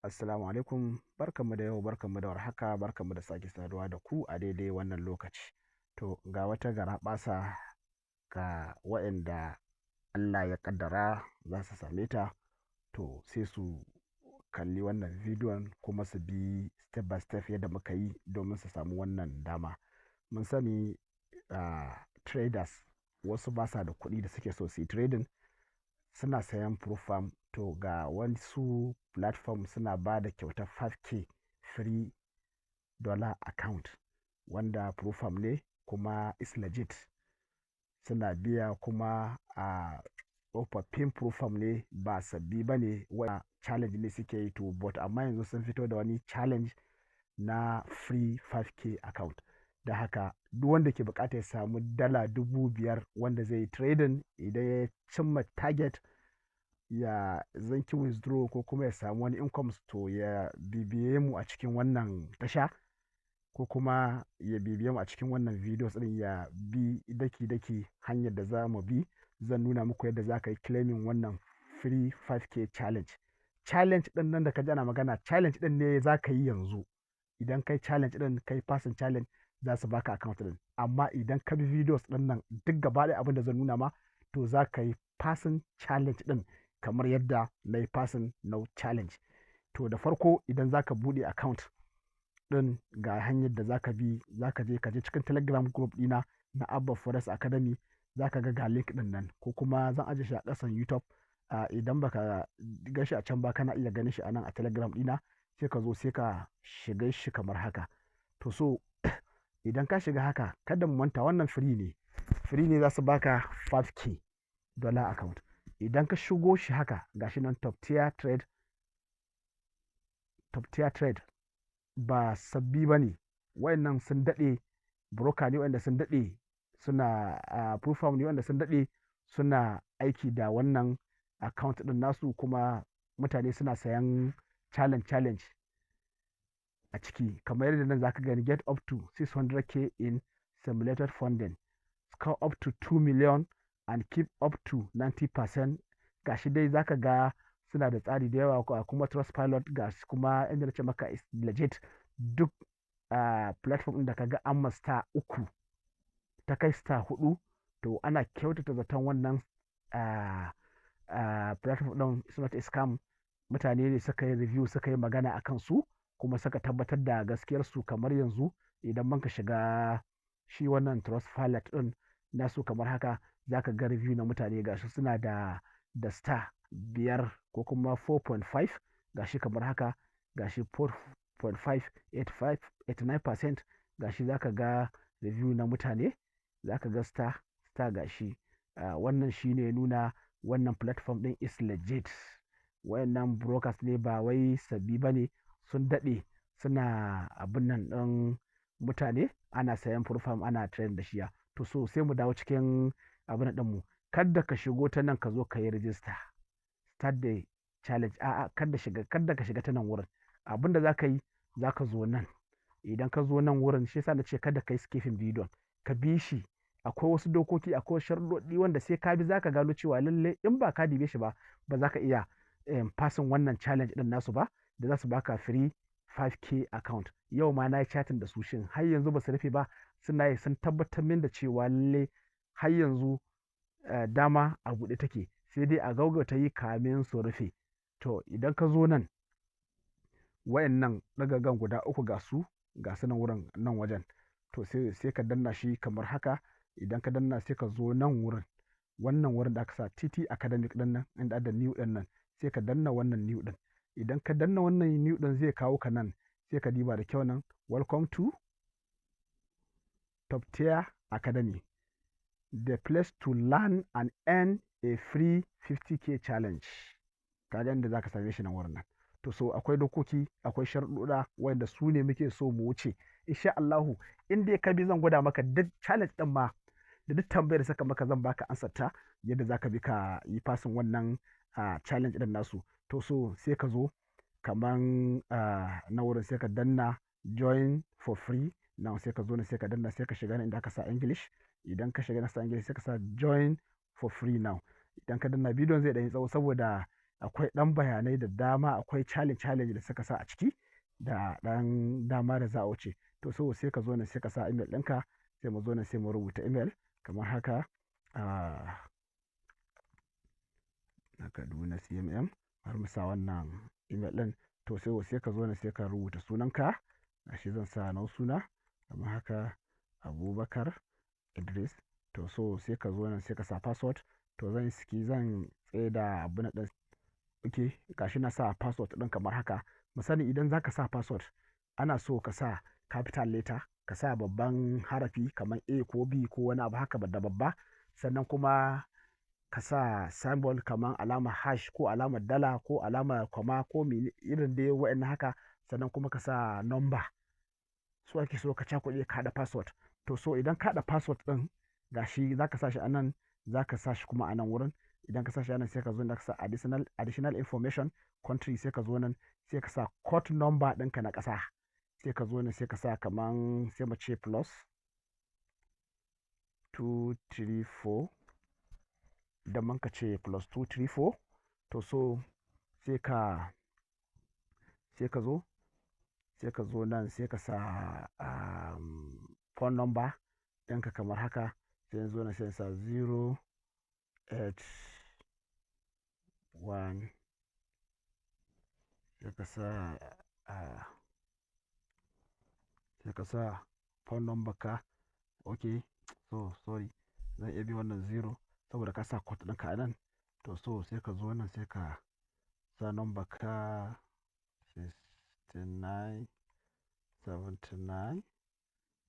Assalamu alaikum, barkanmu da yau, barkanmu da warhaka, barkanmu da sake saduwa da ku a daidai wannan lokaci. To, ga wata garaɓasa ga waɗanda Allah ya ƙaddara za su same ta, to sai su kalli wannan bidiyon kuma su bi step by step yadda muka yi domin su samu wannan dama. Mun sani traders wasu ba sa da kuɗi da suke so su yi trading, suna sayan prop firm. To, ga wasu platform suna ba da kyautar 5K free dollar account, wanda prop firm ne kuma is legit. Suna biya kuma a tsofaffin prop firm ne, ba sabbi ba ne. Wa challenge ne suke yi to, but amma yanzu sun fito da wani challenge na free 5K account. Da haka duk wanda ke buƙatar ya samu $5,000 wanda zai yi trading, idan ya cimma target ya zanki withdraw ko kuma ya samu wani income, to ya bibiye mu a cikin wannan tasha ko kuma ya bibiye mu a cikin wannan videos ɗin, ya bi daki-daki hanyar da za mu bi. Zan nuna muku yadda za ka yi claiming wannan free 5K challenge. Challenge ɗin nan da ka ji ana magana, challenge ɗin ne za ka yi yanzu. Idan kai challenge ɗin, kai passing challenge, za su baka account ɗin. Amma idan ka bi videos ɗin nan duk gaba ɗaya, abin da zan nuna ma, to za ka yi passing challenge ɗin kamar yadda na yi passing na challenge. To, da farko, idan za ka buɗe account ɗin, ga hanyar da za ka bi. Za ka je cikin Telegram group ɗina na Abba Forex Academy, za ka ga link ɗin nan, ko kuma zan ajiye shi a ƙasan YouTube. Idan baka ga shi a can ba, kana iya ganin shi a nan a Telegram ɗina. Sai ka zo sai ka shiga shi kamar haka. To, so idan ka shiga haka, kada mu manta wannan free ne. Free ne, za su baka 5K dollar account. Idan ka shigo shi haka, gashi nan Top Tier Trade. Top Tier Trade ba sabbi ba ne wayannan, sun daɗe, broker ne wanda sun daɗe suna prop firm ne wanda sun daɗe suna aiki da wannan account ɗin nasu, kuma mutane suna sayan challenge challenge a ciki. Kamar yadda nan zaka gani, get up to 600K in simulated funding, score up to 2 million and keep up to 90%. Gashi dai zaka ga suna da tsari da yawa, kuma Trustpilot gashi, kuma inda nace maka is legit. Duk platform ɗin da kaga an star 3 ta kai star 4, to ana kyautata zaton wannan platform ɗin is not a scam. Mutane ne suka yi review, suka yi magana a kan su, kuma suka tabbatar da gaskiyar su. Kamar yanzu idan muka shiga shi wannan Trustpilot ɗin nasu kamar haka, zaka ga review na mutane. Gashi suna da star 5 ko kuma 4.5. Gashi kamar haka, gashi 4.5, 85, 89%. Gashi zaka ga review na mutane, zaka ga star star. Gashi wannan shine nuna wannan platform ɗin is legit. Wayannan brokers ne, ba wai sabbi ba ne, sun daɗe suna abin nan ɗin mutane, ana sayan prop firm, ana trading da shiya. To, so sai mu dawo cikin abin ɗin mu. Kada ka shigo ta nan ka zo ka yi register, start the challenge. A'a, kada ka shiga ta nan wurin. Abin da za ka yi, za ka zo nan. Idan ka zo nan wurin, shi yasa na ce kada ka yi skipping bidiyon, ka bi shi. Akwai wasu dokoki, akwai sharuɗoɗi wanda sai ka bi za ka gano cewa lalle in ba ka dibe shi ba, ba za ka iya passing wannan challenge ɗin nasu ba da za su baka free 5K account. Yau ma na yi chatting da su, shin har yanzu ba su rufe ba? Suna yi, sun tabbatar min da cewa lalle har yanzu dama a buɗe take, sai dai a gaugauta yi kamin su rufe. To, idan ka zo nan, wayannan ɗagagan guda uku, ga su nan wurin, nan wajen, to sai ka danna shi kamar haka. Idan ka danna, sai ka zo nan wurin, wannan wurin da aka sa TT Academic ɗin nan, inda da new ɗin nan, sai ka danna wannan new ɗin. Idan ka danna wannan new ɗin, zai kawo ka nan. Sai ka diba da kyau nan, "Welcome to Top Tier Academy, the place to learn and earn a free 50K challenge." Kaga inda zaka same shi nan wurin nan. To, so akwai dokoki, akwai sharuɗa wanda su ne muke so mu wuce. Insha Allahu, in dai ka bi, zan gwada maka duk challenge ɗin ma da duk tambayar da saka maka, zan baka ansar ta yadda zaka bi ka yi passing wannan challenge ɗin nasu. To, so sai ka zo kaman na wurin, sai ka danna "Join for free now". Sai ka zo ne, sai ka danna, sai ka shiga inda aka sa English. Idan ka shiga na sa English, sai ka sa "Join for free now". Idan ka danna, bidiyon zai ɗan yi tsawo saboda Akwai ɗan bayanai da dama, akwai challenge challenge da suka sa a ciki da ɗan dama da za a wuce. To so sai ka zo nan sai ka sa email ɗinka, sai mu zo nan sai mu rubuta email kamar haka. Na Kaduna CMM, har mu sa wannan email ɗin. To sai ka zo nan sai ka rubuta sunanka. Gashi zan sa nau suna kamar haka, Abubakar Idris. To so sai ka zo nan sai ka sa password. To zan siki zan tsaye da abun ɗin. Okay, gashi na sa password ɗin kamar haka. Mu sani idan za ka sa password, ana so ka sa capital letter, ka sa babban harafi kamar A ko B ko wani abu haka da babba. Sannan kuma ka sa symbol kamar alamar hash ko alamar dala ko alamar comma ko mene irin dai wa'innan haka. Sannan kuma ka sa number. Su ake so ka cakuɗe ka haɗa password. To so idan ka haɗa password ɗin, gashi za ka sa shi a nan, za ka sa shi kuma a nan wurin. Idan ka sa shi a nan sai ka zo nan ka sa additional information, country, sai ka zo nan sai ka sa code number ɗinka na ƙasa. Sai ka zo nan sai ka sa kaman sai mu ce +234. Idan mun ka ce +234, to so sai ka zo nan sai ka sa phone number ɗinka kamar haka. Sai in zo nan sai in sa 081, sai ka sa phone number ka. Okay, so sorry, zan iya bi wannan zero saboda ka sa code ɗinka a nan. To so sai ka zo nan sai ka sa number ka 69 79.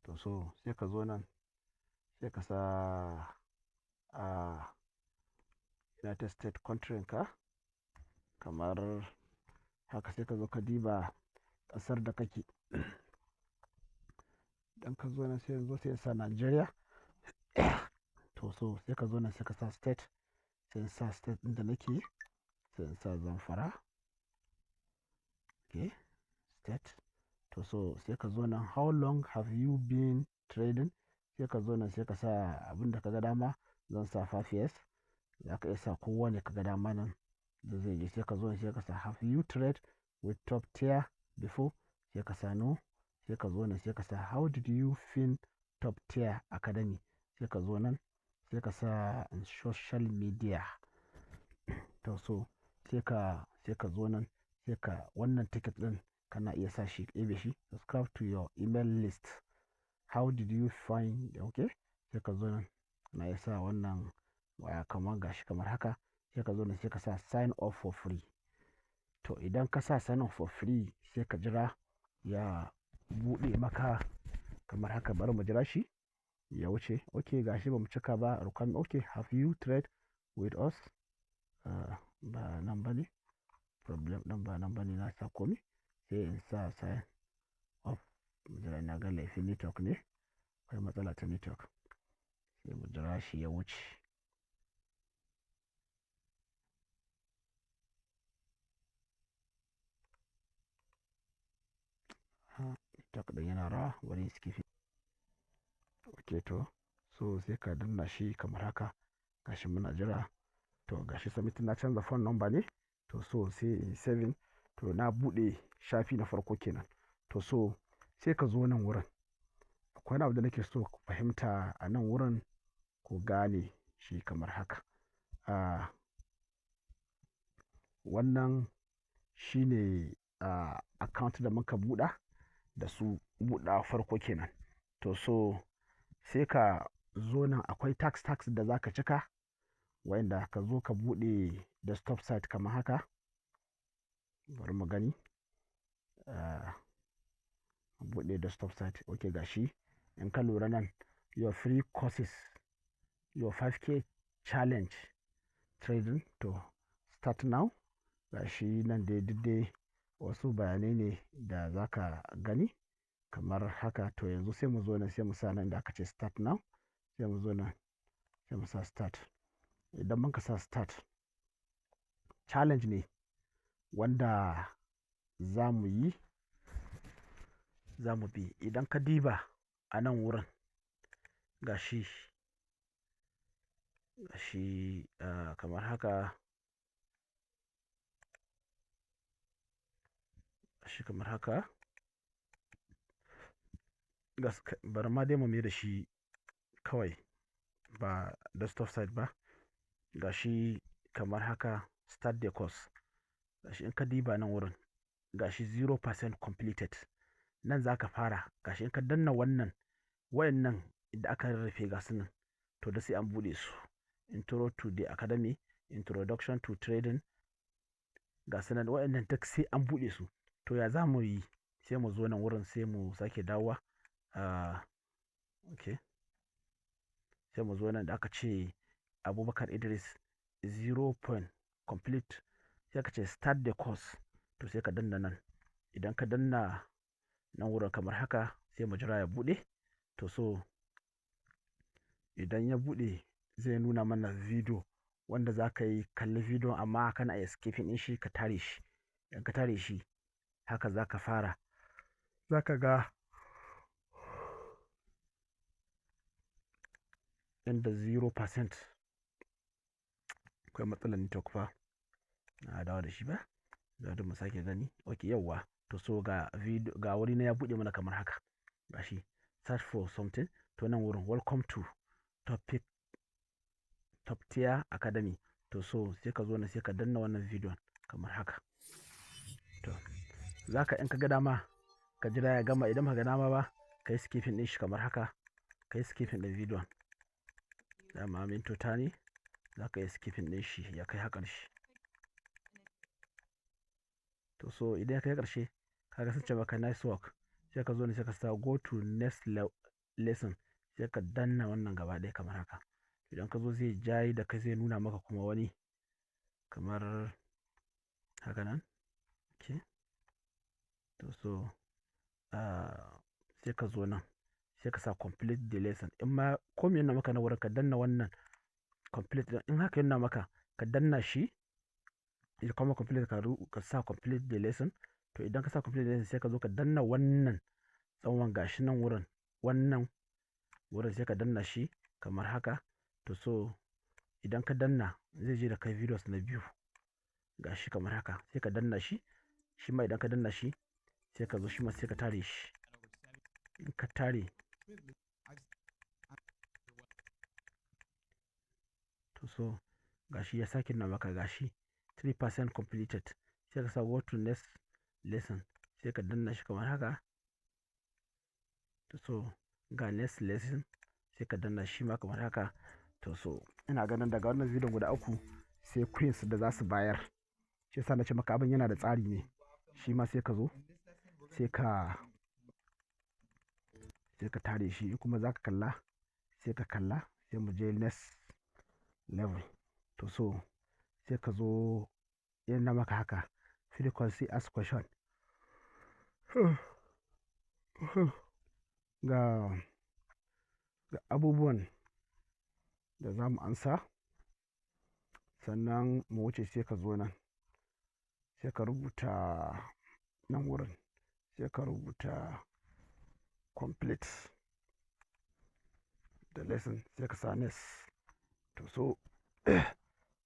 To so sai ka zo nan sai ka sa United States country ka kamar haka. Sai ka zo ka diba ƙasar da kake. Idan ka zo nan sai yanzu sai in sa Nigeria. To so sai ka zo nan sai ka sa state, sai in sa state ɗin da nake, sai in sa Zamfara. Okay, state. To so sai ka zo nan, how long have you been trading? Sai ka zo nan sai ka sa abin da ka ga dama. Zan sa 5 years. Za ka iya sa kowane ka ga dama nan da zai je. Sai ka zo nan sai ka sa have you trade with Top Tier before? Sai ka sa no. Sai ka zo nan sai ka sa how did you find Top Tier Academy? Sai ka zo nan sai ka sa social media. To so sai ka zo nan sai ka wannan ticket ɗin kana iya sa shi, ɗebe shi. Subscribe to your email list. How did you find? Okay, sai ka zo nan kana iya sa wannan waya kamar gashi kamar haka. Sai ka zo nan sai ka sa sign up for free. To idan ka sa sign up for free, sai ka jira ya buɗe maka kamar haka. Bari mu jira shi ya wuce. Okay, gashi ba mu cika ba requirement. Okay, have you trade with us? Ba nan ba ne problem ɗin, ba nan ba ne. Na sa komai, sai in sa sign up. Mu jira, na ga laifin network ne, akwai matsala ta network. Sai mu jira shi ya wuce. Network ɗin yana rawa, bari skip. Okay, to so sai ka danna shi kamar haka. Gashi muna jira. To gashi submit, na canza phone number ne. To so sai in saving. To na buɗe shafi na farko kenan. To so sai ka zo nan wurin. Akwai wani abu da nake so ku fahimta a nan wurin, ku gane shi kamar haka. Wannan shine account da muka buɗa da su, buɗa farko kenan. To so sai ka zo nan, akwai task task da za ka cika wa'inda ka zo ka buɗe desktop site kamar haka. Bari mu gani. Buɗe desktop site. Okay, gashi. In ka lura nan, your free courses, your 5K challenge trading, to start now. Gashi nan dai duk dai wasu bayanai ne da za ka gani kamar haka. To yanzu sai mu zo nan sai mu sa nan da aka ce start now. Sai mu zo nan sai mu sa start. Idan muka sa start, challenge ne wanda za mu yi, za mu bi. Idan ka diba a nan wurin, gashi, gashi kamar haka. Gashi kamar haka. Bari ma dai mu mai da shi kawai ba desktop site ba. Gashi kamar haka, start the course. Gashi in ka diba nan wurin, gashi 0% completed. Nan za ka fara. Gashi in ka danna wannan, wayannan da aka rarrafe, ga su nan, to da sai an buɗe su. Intro to the academy, introduction to trading, ga su nan, wayannan duk sai an buɗe su. To ya za mu yi? Sai mu zo nan wurin, sai mu sake dawowa. Okay. Sai mu zo nan da aka ce Abubakar Idris 0 point complete, sai ka ce start the course. To sai ka danna nan. Idan ka danna nan wurin kamar haka, sai mu jira ya buɗe. To so idan ya buɗe, zai nuna mana video wanda za ka yi kalli video, amma kana iya skipping ɗin shi, ka tare shi. Idan ka tare shi haka, za ka fara, za ka ga inda 0%. Akwai matsalar network fa, na dawo da shi ba za mu sake gani. Ok, yauwa. To so ga video, ga wuri na ya buɗe mana kamar haka. Gashi search for something. To nan wurin, welcome to topic Top Tier Academy. To so sai ka zo na, sai ka danna wannan bidiyon kamar haka. To zaka, in ka ga dama, ka jira ya gama. Idan ba ga dama ba, ka yi skipping din shi kamar haka. Ka yi skipping din bidiyon, dama mintota ne, za ka yi skipping din shi ya kai har ƙarshe. To so idan ya kai ƙarshe, kaga sun ce maka "Nice work". Sai ka zo ne, sai ka sa go to next lesson, sai ka danna wannan gaba ɗaya kamar haka. Idan ka zo, zai jayi da kai, zai nuna maka kuma wani kamar haka nan. Okay. To so sai ka zo nan, sai ka sa complete the lesson. In ma ko me yana maka na wurin, ka danna wannan complete din. In haka yana maka, ka danna shi ya kuma complete, ka sa complete the lesson. To idan ka sa complete the lesson, sai ka zo ka danna wannan tsawon, gashi nan wurin, wannan wurin, sai ka danna shi kamar haka. To so idan ka danna, zai je da kai videos na biyu, gashi kamar haka, sai ka danna shi. Shi ma idan ka danna shi, sai ka zo shi ma sai ka tare shi. In ka tare, to so gashi ya sake nuna maka, gashi 3% completed. Sai ka sa go to next lesson, sai ka danna shi kamar haka. To so ga next lesson, sai ka danna shi ma kamar haka. To so ina ganin daga wannan bidiyon guda uku, sai quiz da za su bayar. Shi yasa na ce maka abin yana da tsari ne. Shi ma sai ka zo, sai ka tare shi. Kuma za ka kalla, sai ka kalla. Sai mu je next level. To so sai ka zo yana maka haka, frequency ask question. Ga abubuwan da za mu ansa sannan mu wuce. Sai ka zo nan, sai ka rubuta nan wurin, sai ka rubuta complete the lesson, sai ka sa next. To so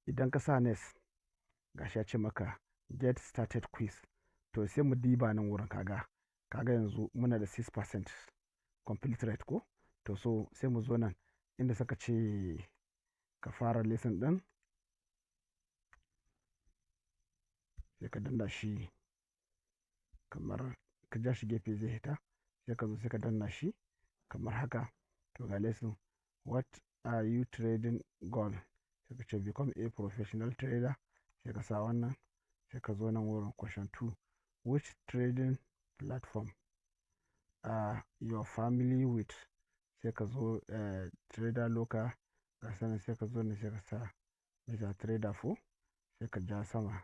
idan ka sa next, gashi ya ce maka get started quiz. To sai mu diba nan wurin, kaga yanzu muna da 6% complete rate ko. To so sai mu zo nan inda suka ce ka fara lesson din, sai ka danna shi kamar ka ja shi gefe, zai hita. Sai ka zo, sai ka danna shi kamar haka. To ga lesson, what are you trading goal? Sai ka ce become a professional trader, sai ka sa wannan. Sai ka zo nan wurin question 2, which trading platform are you familiar with? Sai ka zo trader local, ga sanan. Sai ka zo ne, sai ka sa MetaTrader 4, sai ka ja sama,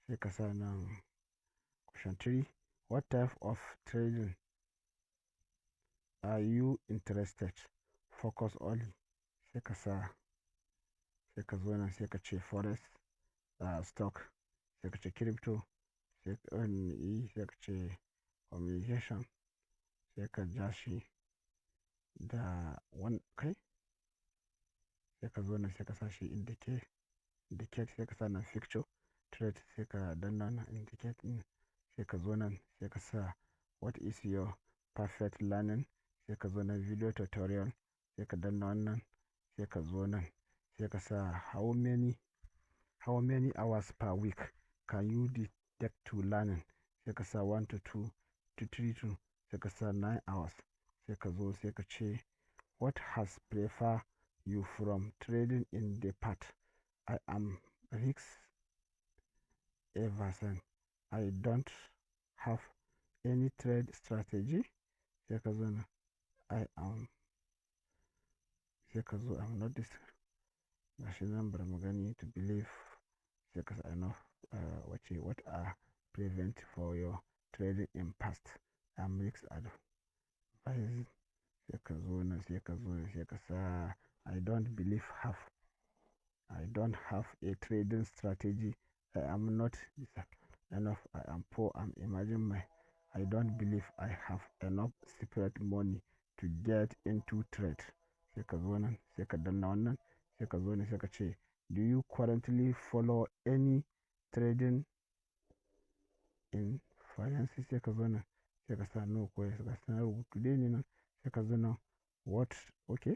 sai ka sa nan question 3, what type of trading are you interested? Focus only. Sai ka sa, sai ka zo nan, sai ka ce forex, stock, sai ka ce crypto, sai ka ce communication, sai ka ja shi da one kai. Sai ka zo nan, sai ka sa shi indicate, indicate, sai ka sa nan picture trade, sai ka danna nan indicate din, sai ka sa nan Sai ka zo nan sai ka sa "What is your perfect learning?" Sai ka zo nan, video tutorial, sai ka danna wannan. Sai ka zo nan sai ka sa How many hours per week can you dedicate to learning?" Sai ka sa 1 to 2 to 3 to, sai ka sa 9 hours. Sai ka zo sai ka ce, "What has prefer you from trading in the past?" I am risk averse. I don't have any trade strategy. Sai ka zo nan, I am, sai ka zo, I'm not this, gashi nan, bari mu gani, to believe, sai ka sa enough, wace, what are prevent for your trading in past? I'm risk averse. Sai ka zo nan, sai ka zo nan, sai ka sa I don't have a trading strategy. I am not enough. I am poor. I'm imagine my I don't believe I have enough separate money to get into trade. Sai ka zo nan sai ka danna wannan. Sai ka zo nan sai ka ce, "Do you currently follow any trading influencers?" Sai ka zo nan sai ka sa no ko yes. Ga su nan, rubutu dai ne nan. Sai ka zo nan, what, okay,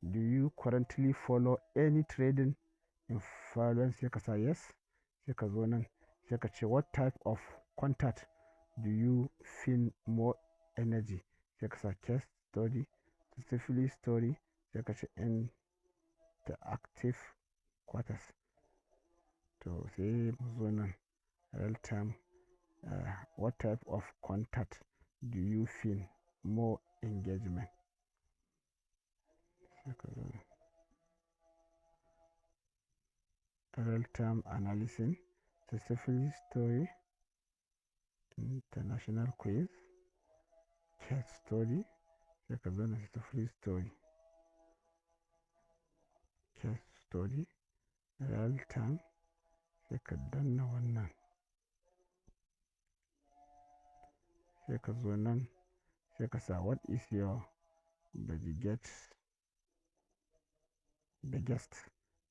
"Do you currently follow any trading influence?" Sai ka sa yes. Sai ka zo nan sai ka ce, "What type of content do you feel more energy?" Sai ka sa case study, successfully story, sai ka ce interactive quarters. To, sai mu zo nan, real time, "What type of content do you feel more engagement?" Sai ka zo nan, real time analysis, successfully story, international quiz, case study. Sai ka zo nan, successfully story, case study, real time. Sai ka danna wannan. Sai ka zo nan sai ka sa, "What is your biggest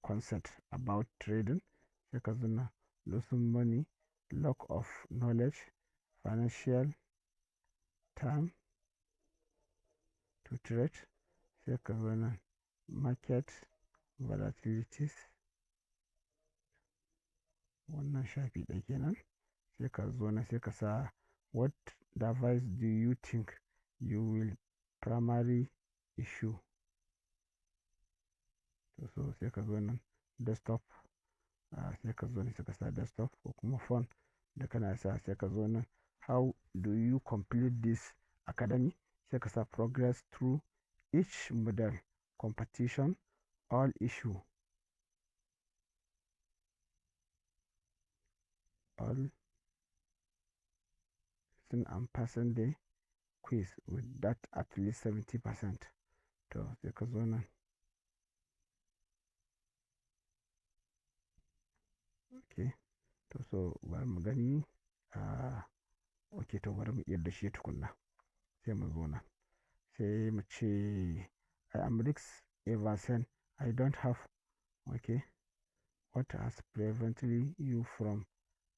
concept about trading?" Sai ka zo nan, losing money, lack of knowledge, financial time to trade. Sai ka zo nan, market volatilities. Wannan shafi ɗaya kenan. Sai ka zo nan sai ka sa, "What device do you think you will primary issue?" To, so sai ka zo nan, desktop, sai ka zo nan sai ka sa desktop ko kuma phone da kana sa. Sai ka zo nan, "How do you complete this academy?" Sai ka sa progress through each model, competition all issue, all and passing the quiz with that at least 70%. To, sai ka zo nan. Okay, to, so bari mu gani. Okay, to, bari mu iya da shi tukunna. Sai mu zo nan sai mu ce, I am risk averse. I don't have, okay, "What has prevented you from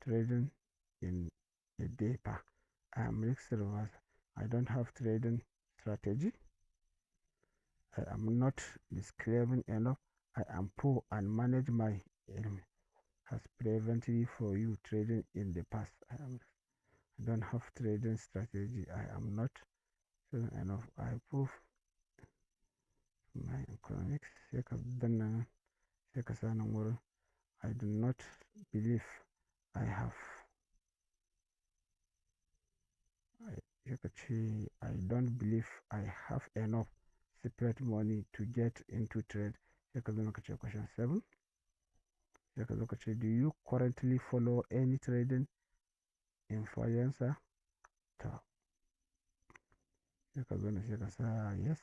trading in a day pa?" I am risk averse. I don't have trading strategy. I am not disciplined enough. I am poor and manage my has prevented for you trading in the past. I don't have trading strategy. I am not enough. I prove my economics. Sai ka danna nan sai ka sa nan wurin, I do not believe I have, sai ka ce, I don't believe I have enough separate money to get into trade. Sai ka zo ka ce question 7. Sai ka zo ka ce, "Do you currently follow any trading influencer?" To, sai ka zo na sai ka sa yes.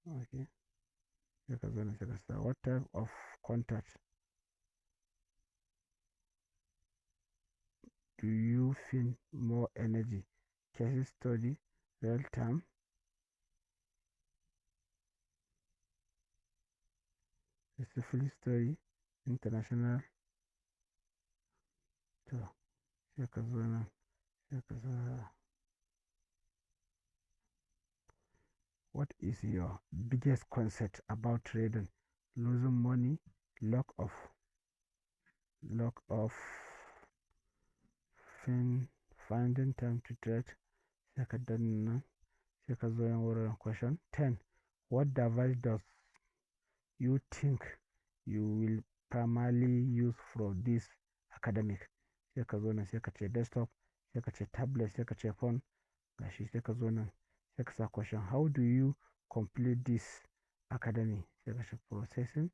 Okay, sai ka zo na sai ka sa, "What type of contact do you feel more energy?" Case study, real time, successful story, international. To, Sai ka zo nan, sai ka sa, "What is your biggest concern about trading?" Losing money, lack of finding time to trade. Sai ka danna nan, sai ka zo nan wurin question 10: What device does you think you will primarily use for this academic? Sai ka zo nan, sai ka ce desktop, sai ka ce tablet, sai ka ce phone. Gashi, sai ka zo nan, sai ka sa question: How do you complete this academy? Sai ka ce processing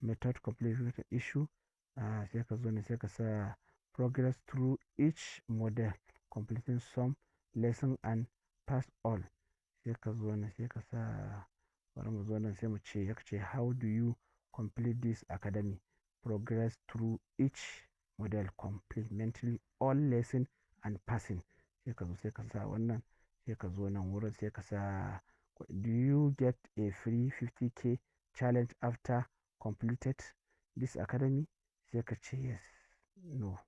method, complete issue. Sai ka zo nan, sai ka sa progress through each module, completing some lesson and pass all. Sai ka zo nan, sai ka sa, bari mu zo nan, sai mu ce, ya ce, "How do you complete this academy?" Progress through each module, complementary all lesson and passing. Sai ka zo, sai ka sa wannan. Sai ka zo nan wurin, sai ka sa, "Do you get a free 50K challenge after completed this academy?" Sai ka ce yes, no.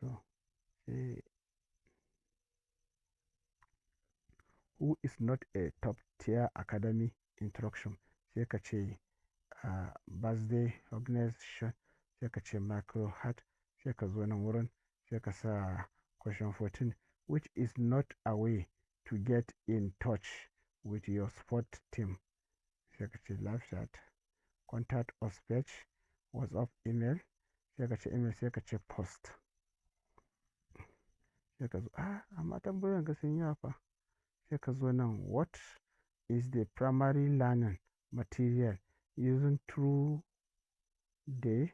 So sai, "Who is not a top tier academy instruction?" Sai ka ce birthday organization, sai ka ce micro heart. Sai ka zo nan wurin, sai ka sa question 14: Which is not a way to get in touch with your support team? Sai ka ce live chat, contact us page, WhatsApp, email. Sai ka ce email, sai ka ce post. Sai ka zo, amma tambayoyin ka sun yawa fa. Sai ka zo nan, "What is the primary learning material using through the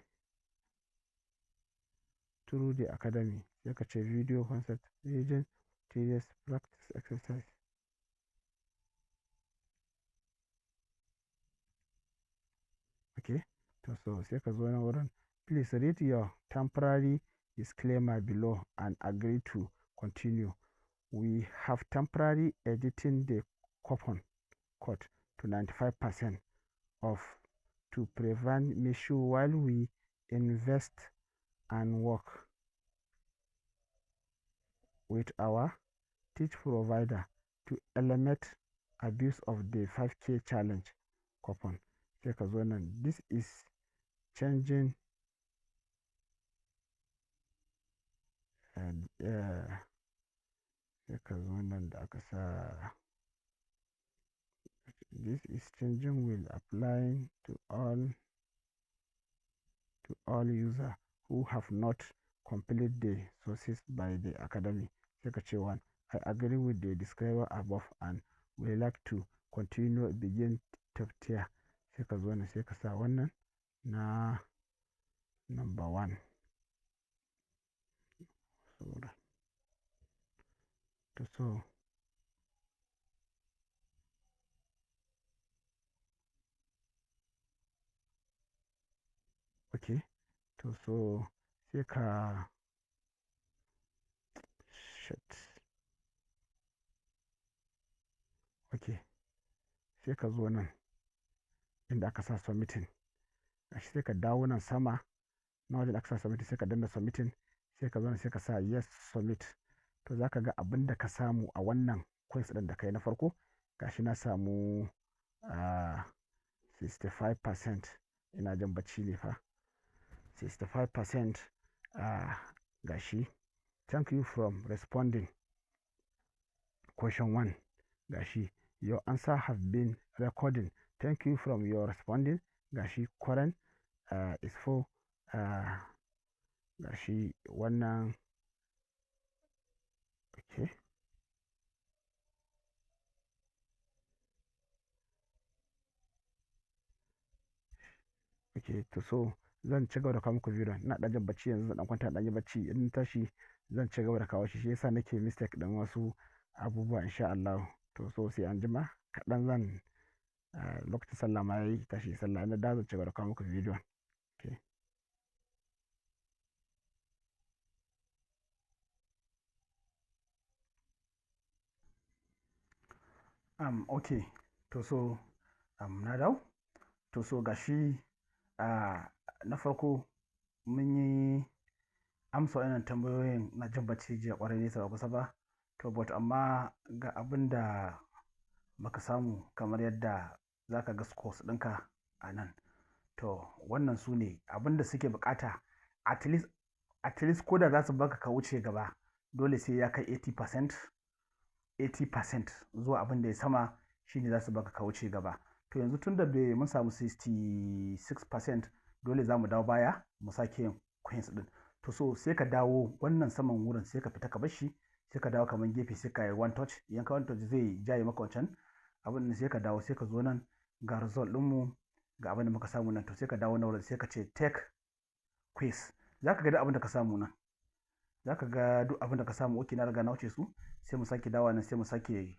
academy?" Sai ka ce video, concept, reading materials, practice exercise. Okay, to so sai ka zo nan wurin, please read your temporary disclaimer below and agree to continue. We have temporary editing the coupon code to 95% off to prevent misuse while we invest and work with our teach provider to eliminate abuse of the 5K challenge coupon. Sai ka zo nan, this is changing sai ka zo nan da aka sa, this is changing will apply to all user who have not completed the sources by the academy. Sai ka ce one: I agree with the disclaimer above and would like to continue begin top tier. Sai ka zo nan, sai ka sa wannan na number one. To so okay, to so sai ka, shit, okay, sai ka zo nan inda aka sa submitting. Gashi, sai ka dawo nan sama na wajen aka sa submitting, sai ka danna submitting. Sai ka zo nan, sai ka sa yes, submit. To za ka ga abin da ka samu a wannan quiz ɗin da kai na farko. Gashi, na samu 65%. Ina jin bacci ne fa. 65%. Gashi, thank you from responding question 1. Gashi, your answer have been recording. Thank you from your responding. Gashi, current is for gashi wannan. Okay, to so zan ci gaba da kawo muku bidiyon. Ina ɗan jin bacci yanzu, zan ɗan kwanta ɗan yi bacci. In tashi zan ci gaba da kawo shi. Shi yasa nake mistake ɗin wasu abubuwa, insha Allah. To so sai an jima kaɗan, zan lokacin sallah ma yayi, tashi sallah, ina da zan ci gaba da kawo muku bidiyon. Okay. Okay, to so na dawo. To so gashi, Na farko mun yi amsa wannan tambayoyin na jin bacci jiya ƙwarai, nesa ba kusa ba. To, but amma ga abin da muka samu, kamar yadda za ka ga scores ɗinka a nan. To, wannan su ne abin da suke buƙata. At least ko da za su baka ka wuce gaba, dole sai ya kai 80%, 80% zuwa abin da ya sama shine za su baka ka wuce gaba. To, yanzu tun da bai mun samu 66%, dole za mu dawo baya mu sake yin quiz ɗin. To, so sai ka dawo wannan saman wurin, sai ka fita ka bar shi, sai ka dawo kamar gefe, sai ka yi one touch. Idan ka one touch, zai jaye maka wancan abin. Sai ka dawo, sai ka zo nan, ga result ɗinmu, ga abin da muka samu nan. To, sai ka dawo na wurin, sai ka ce take quiz. Za ka ga duk abin da ka samu nan, za ka ga duk abin da ka samu. Okay, na riga na wuce su. Sai mu sake dawowa nan, sai mu sake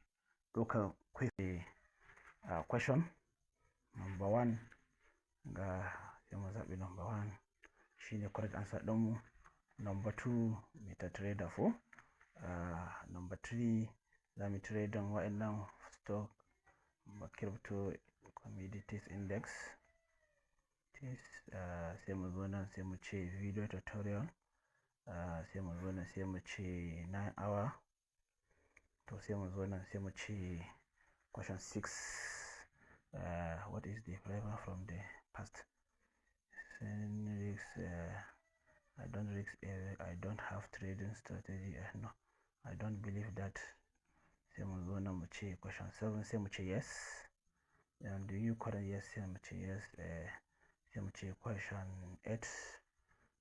ɗaukar quiz. Question number one, ga, sai mu zaɓi number one, shine correct answer ɗinmu. Number two, MetaTrader 4. Number three, za mu trading wa'annan stock, crypto, commodities index. Sai mu zo nan, sai mu ce video tutorial. Sai mu zo nan, sai mu ce 9 hour. To, sai mu zo nan, sai mu ce question 6, what is the flavor from the past risk? I don't risk, I don't have trading strategy. No, I don't believe that. Sai mu zo nan mu ce question 7, sai mu ce yes. And do you current? Yes, sai mu ce yes. Sai mu ce question 8,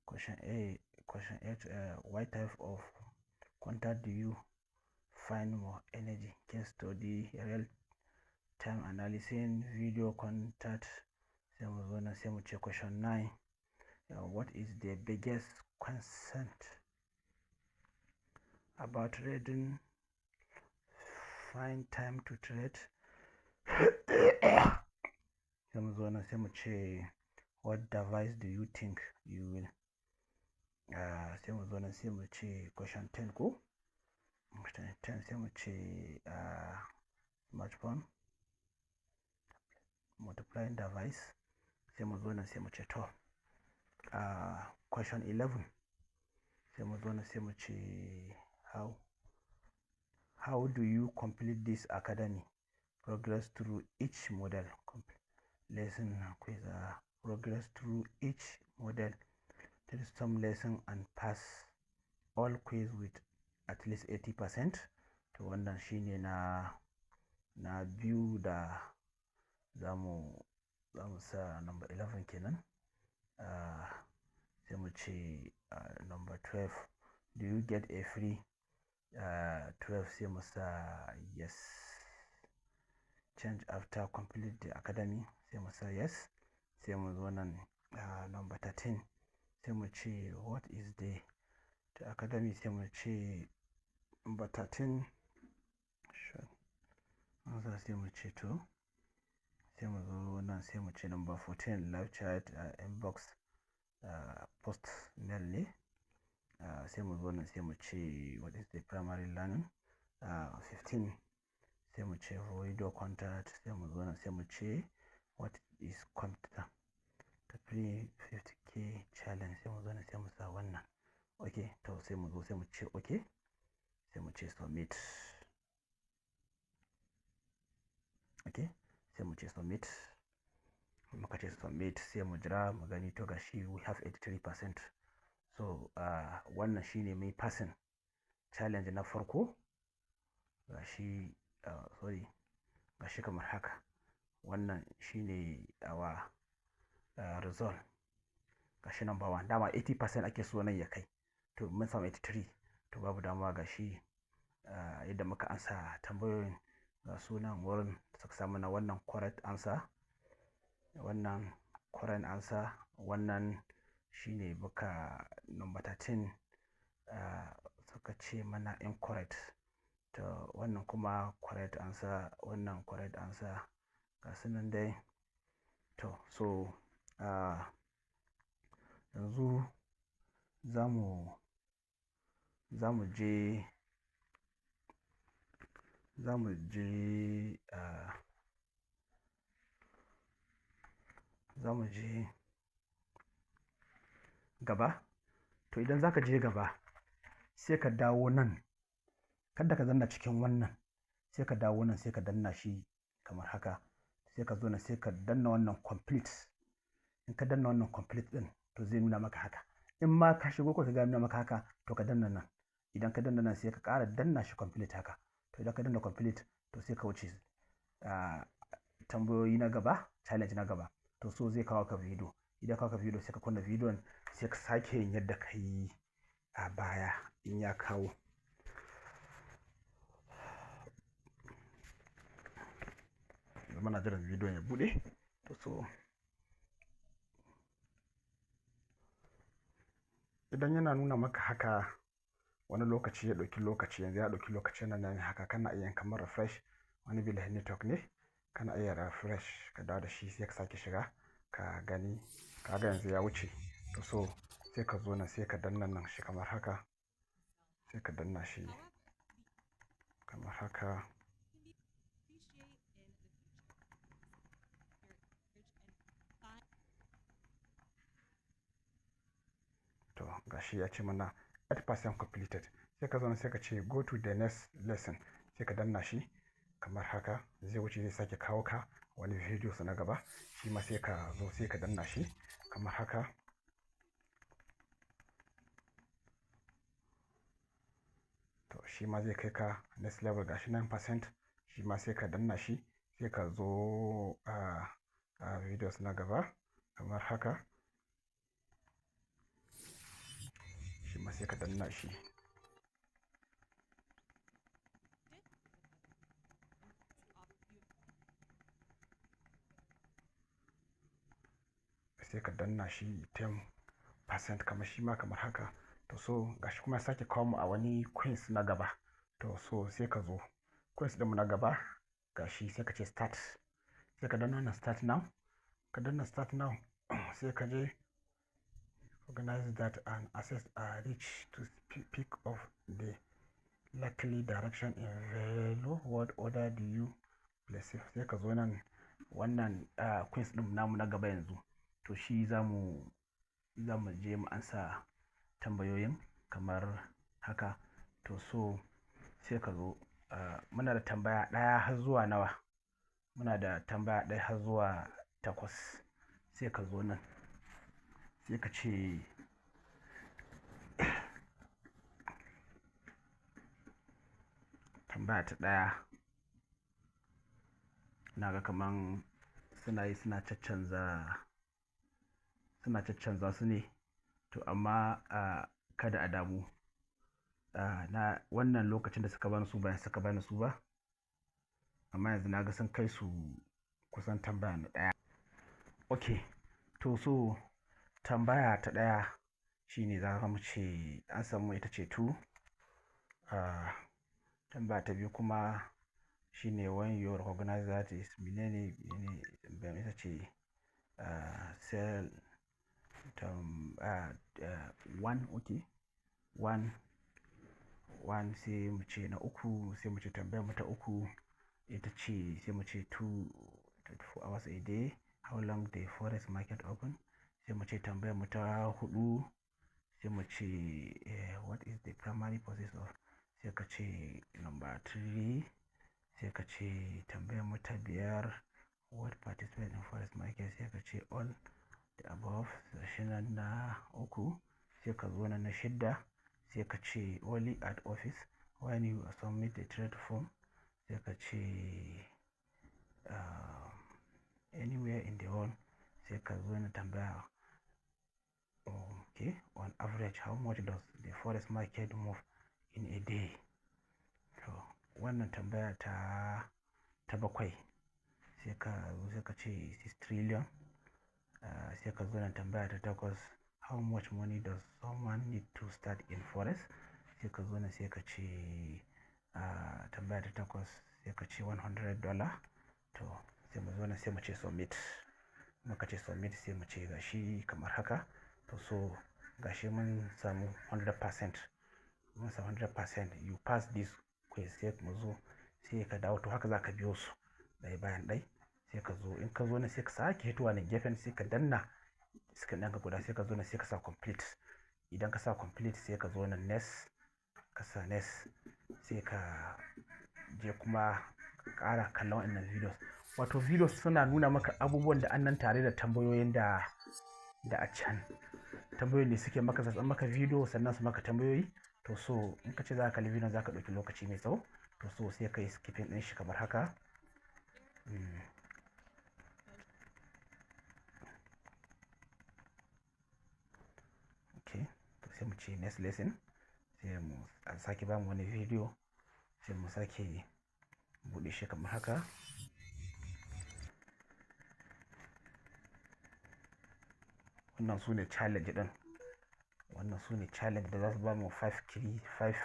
question A, question 8, what type of content do you find more energy? Case study, real time analysis, video content. Sai mu zo nan, sai mu ce question 9, what is the biggest concern about trading? Find time to trade. Sai mu zo nan, sai mu ce what device do you think you will? Sai mu zo nan, sai mu ce question 10 ko question 10, sai mu ce smartphone, multiplying device. Sai mu zo nan, sai mu ce, to, question 11, sai mu zo nan, sai mu ce how do you complete this academy? Progress through each model lesson quiz, progress through each model, take some lesson and pass all quiz with at least 80%. To, wannan shine na biyu da za mu sa number 11 kenan. Sai mu ce number 12, do you get a free 12? Sai mu sa yes. Change after complete the academy, sai mu sa yes. Sai mu zo nan, number 13, sai mu ce what is the academy? Sai mu ce number 13, sure. Sai mu ce, to, sai mu zo nan, sai mu ce number 14, live chat, inbox, post mail ne. Sai mu zo nan, sai mu ce what is the primary learning? 15, sai mu ce video contact. Sai mu zo nan, sai mu ce what is computer? The free 50K challenge. Sai mu zo nan, sai mu sa wannan. Okay, to, sai mu zo, sai mu ce okay, sai mu ce submit. Okay, sai mu ce submit. Muka ce submit, sai mu jira mu gani. To, gashi, we have 83%. So wannan shine mai passing challenge na farko. Gashi, sorry, gashi kamar haka. Wannan shine our result. Gashi number one. Dama 80% ake so nan ya kai, to mun samu 83. To, babu damuwa. Gashi yadda muka ansa tambayoyin, ga sunan wurin suka samu na wannan correct answer, wannan correct answer. Wannan shine muka number 13, suka ce mana incorrect. To, wannan kuma correct answer, wannan correct answer, ga su nan dai. To, so yanzu za mu je gaba. To idan za ka je gaba, sai ka dawo nan, kada ka danna cikin wannan, sai ka dawo nan, sai ka danna shi kamar haka. Sai ka zo nan, sai ka danna wannan complete. In ka danna wannan complete ɗin, to zai nuna maka haka. In ma ka shigo ko ka ga nuna maka haka, to ka danna nan. Idan ka danna nan, sai ka ƙara danna shi complete haka. To idan ka danna complete, to sai ka wuce tambayoyi na gaba, challenge na gaba. To so zai kawo ka video. Idan kawo ka video, sai ka kunna bidiyon, sai ka sake yin yadda ka yi a baya in ya kawo. Muna jiran bidiyon ya buɗe. To so idan yana nuna maka haka, wani lokaci ya ɗauki lokaci, yanzu ya ɗauki lokaci yana nan haka, kana iya kamar refresh. Wani bilahin network ne, kana iya refresh ka dawo da shi, sai ka sake shiga ka gani. Kaga yanzu ya wuce. To so sai ka zo nan, sai ka danna nan shi kamar haka, sai ka danna shi kamar haka. To gashi ya ce mana 8% completed. Sai ka zo sai ka ce "Go to the next lesson", sai ka danna shi kamar haka. Zai wuce, zai sake kawo ka wani video na gaba. Shi ma sai ka zo, sai ka danna shi kamar haka. To shi ma zai kai ka next level. Gashi 9%. Shi ma sai ka danna shi, sai ka zo a videos na gaba kamar haka. Shi ma sai ka danna shi. Sai ka danna shi 10% kamar shi ma kamar haka. To so gashi kuma ya sake kawo mu a wani quiz na gaba. To so sai ka zo quiz ɗinmu na gaba. Gashi, sai ka ce start, sai ka danna wannan "Start now". Ka danna "Start now", sai ka je "Recognize that an access are reach to pick of the likely direction in value. What order do you place?" Sai ka zo nan, wannan quiz ɗin namu na gaba yanzu. To shi za mu je mu ansa tambayoyin kamar haka. To so sai ka zo, muna da tambaya ɗaya har zuwa nawa? Muna da tambaya ɗaya har zuwa takwas. Sai ka zo nan, sai ka ce tambaya ta ɗaya. Na ga kaman suna yi suna caccanza su ne. To amma kada a damu, na wannan lokacin da suka bani su bayan suka bani su ba, amma yanzu na ga sun kai su kusan tambaya na ɗaya. Ok, to so tambaya ta ɗaya shine za mu ce an samu ita ce 2. Tambaya ta biyu kuma shine "When you recognize that is" menene menene? Ita ce sell one. Okay, one one. Sai mu ce na uku, sai mu ce tambayar mu ta uku ita ce, sai mu ce 2 24 hours a day. How long the forex market open? Sai mu ce tambayar mu ta hudu, sai mu ce "What is the primary process of?" Sai ka ce number 3. Sai ka ce tambayar mu ta biyar, "What participate in forex market?" Sai ka ce all the above. Shi nan na uku. Sai ka zo na shidda, sai ka ce only at office when you submit the trade form. Sai ka ce anywhere in the world. Sai ka zo na tambaya, okay, "On average, how much does the forex market move in a day?" To wannan tambaya ta bakwai, sai ka zo, sai ka ce 6 trillion. Sai ka zo na tambaya ta takwas, "How much money does someone need to start in forex?" Sai ka zo na, sai ka ce tambaya ta takwas, sai ka ce $100. To sai mu zo na, sai mu ce submit. Muka ce submit, sai mu ce gashi kamar haka. To so gashi mun samu 100%, mun samu 100%. You pass this quiz. Sai mu zo, sai ka dawo. To haka za ka biyo su ɗaya bayan ɗaya. Sai ka zo, in ka zo na, sai ka sake hitowa nan gefen, sai ka danna Screen ɗinka guda, sai ka zo nan sai ka sa complete. Idan ka sa complete, sai ka zo nan next, ka sa next, sai ka je kuma ka ƙara kallon waɗannan videos. Wato videos suna nuna maka abubuwan da annan tare da tambayoyin da a can. Tambayoyin da suke maka, za su maka video sannan su maka tambayoyi. To so in ka ce za ka kalli video, za ka ɗauki lokaci mai tsawo. To so sai ka yi skipping ɗin shi kamar haka. Okay, to sai mu ce next lesson, sai mu sake ba mu wani video, sai mu sake buɗe shi kamar haka. Wannan su ne challenge ɗin. Wannan su ne challenge da za su ba mu 5 5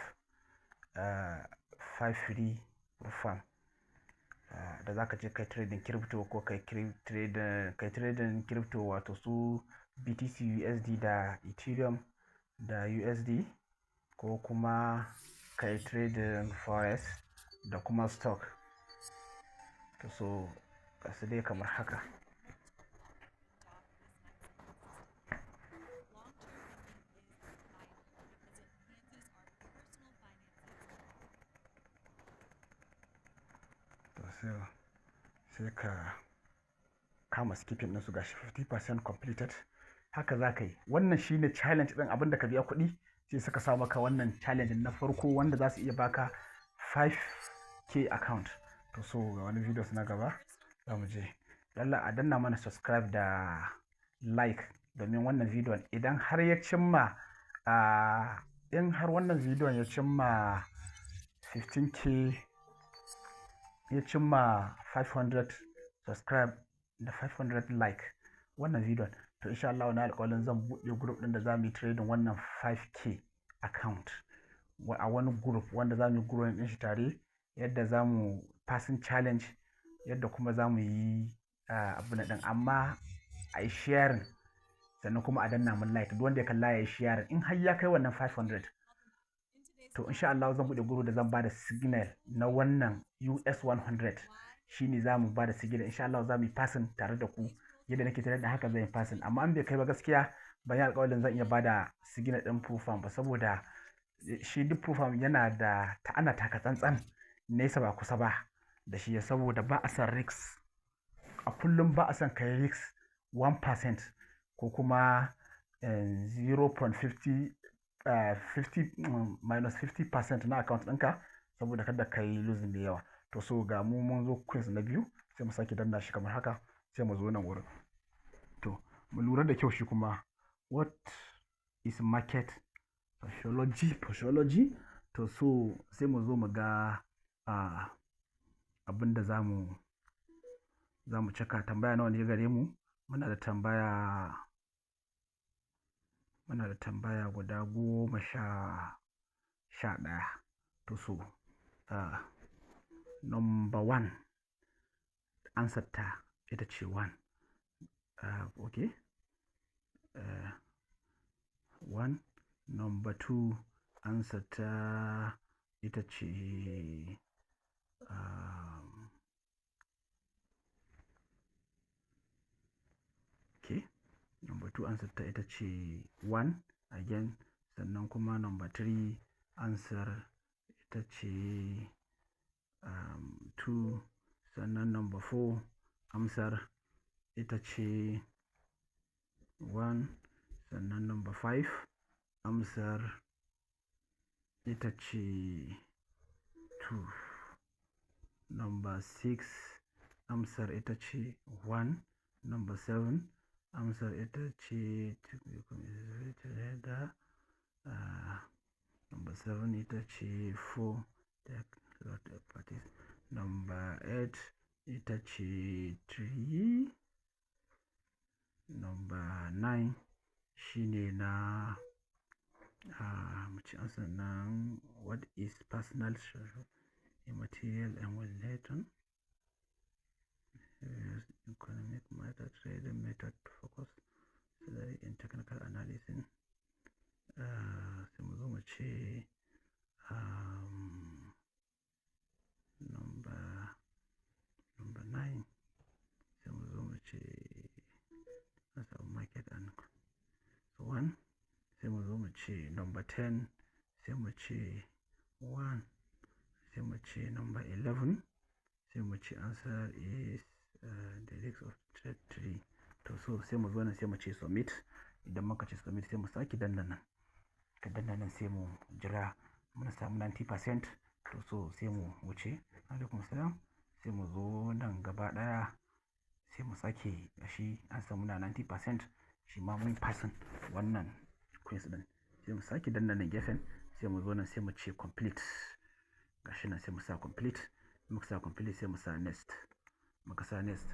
5 free farm da za ka je kai trading crypto ko kai trading crypto, wato su BTC USD da Ethereum da USD, ko kuma kai trading forex da kuma stock. To so gasu dai kamar haka. Long-term thinking is vital because it enhances our personal finances. To sai ka kama skipping ɗinsu. Gashi 50% completed. Haka za ka yi. Wannan shine challenge ɗin, abinda ka biya kuɗi sai suka sa maka wannan challenge na farko wanda za su iya baka 5K account. To so ga wani videos na gaba za mu je. Lalla a danna mana subscribe da like, domin wannan bidiyon idan har ya cimma in har wannan bidiyon ya cimma 15K, ya cimma 500 subscribe da 500 like wannan bidiyon, to insha Allah na alƙawarin zan buɗe group ɗin da za mu yi trading wannan 5K account a wani group wanda za mu yi growing ɗin shi tare, yadda za mu passing challenge, yadda kuma za mu yi abu na ɗin. Amma a yi sharing, sannan kuma a danna mun like. Duk wanda ya kalla ya yi sharing, in har ya kai wannan 500, to insha Allah zan buɗe group da zan bada signal na wannan US 100. Shine za mu bada signal, insha Allah za mu yi passing tare da ku. Yadda nake tare da haka zan yi passing. Amma an bai kai ba, gaskiya ban yi alƙawarin zan iya bada signal ɗin prop firm ba, saboda shi duk prop firm yana da ta ana taka tsantsan, nesa ba kusa ba da shi, saboda ba a san risk. A kullum ba a son kai risk 1% ko kuma 0.50 50 minus 50% na account ɗinka, saboda kada ka yi losing da yawa. To so ga mu mun zo quiz na biyu, sai mu sake danna shi kamar haka, sai mu zo nan wurin. To mu lura da kyau shi kuma, what is market sociology? To so sai mu zo mu ga abin da za mu cika. Tambaya nawa ne gare mu? Muna da tambaya guda 11. To so number one, answer ta ita ce one. Okay, one. Number two, answer ta ita ce okay, number two, answer ta ita ce one again. Sannan kuma number three, answer ita ce two. Sannan number four, amsar ita ce one. Sannan number five, amsar ita ce two. Number six, amsar ita ce one. Number seven, amsar ita ce da number seven ita ce four. Number eight ita ce three. Number nine shine na mu ci amsar nan, what is personal immaterial and well, economic method, trading method, focus salary in technical analysis. Sai mu zo mu ce number nine, sai mu zo mu ce market and Sai mu zo mu ce number 10, sai mu ce 1, sai mu ce number 11, sai mu ce answer is the risk of trade 3. To so sai mu zo nan, sai mu ce submit. Idan muka ce submit, sai mu sake danna nan. Ka danna nan, sai mu jira muna samu 90%. To so sai mu wuce. Alaikum salam. Sai mu zo nan gaba ɗaya, sai mu sake shi, an samu na 90%, shi ma mun passing wannan quiz ɗin. Sai mu sake danna nan gefen, sai mu zo nan, sai mu ce complete. Gashi nan, sai mu sa complete. Muka sa complete, sai mu sa next. Muka sa next,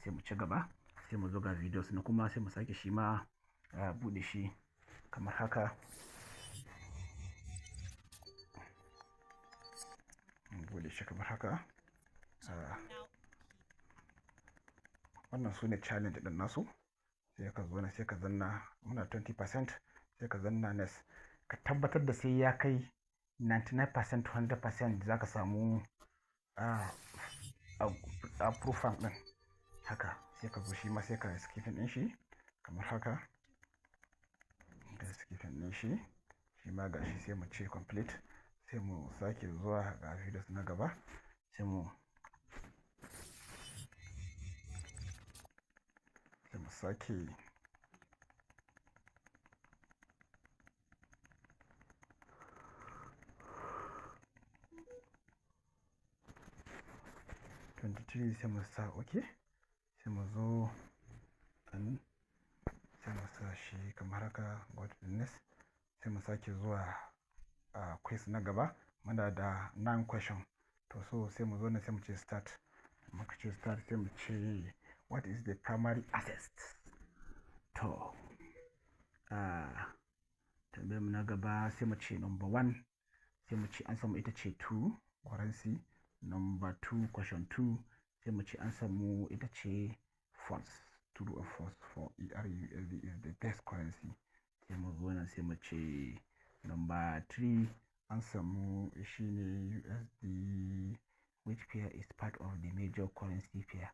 sai mu ci gaba. Sai mu zo ga videos na kuma, sai mu sake shi ma buɗe shi kamar haka. Mu buɗe shi kamar haka. Wannan su ne challenge ɗin nasu. Sai ka zo nan, sai ka zanna, muna 20%, sai ka zanna next. Ka tabbatar da sai ya kai 99% to 100% za ka samu a proof ɗin. Haka sai ka zo shi ma, sai ka skipping ɗin shi kamar haka. Ka skipping ɗin shi, shi ma gashi, sai mu ce complete. Sai mu sake zuwa ga videos na gaba, sai mu sake 23, sai mu sa ok. Sai mu zo an, sai mu sa shi kamar haka, go to the next. Sai mu sake zuwa a quiz na gaba, muna da 9 question. To so sai mu zo nan, sai mu ce start. Muka ce start, sai mu ce what is the primary asset? To tambayar mu na gaba, sai mu ce number 1, sai mu ce an samu ita ce 2, currency. Number 2, question 2, sai mu ce an samu ita ce false, true or false for EURUSD is the best currency. Sai mu zo nan, sai mu ce number 3, an samu shine USD. Which pair is part of the major currency pair?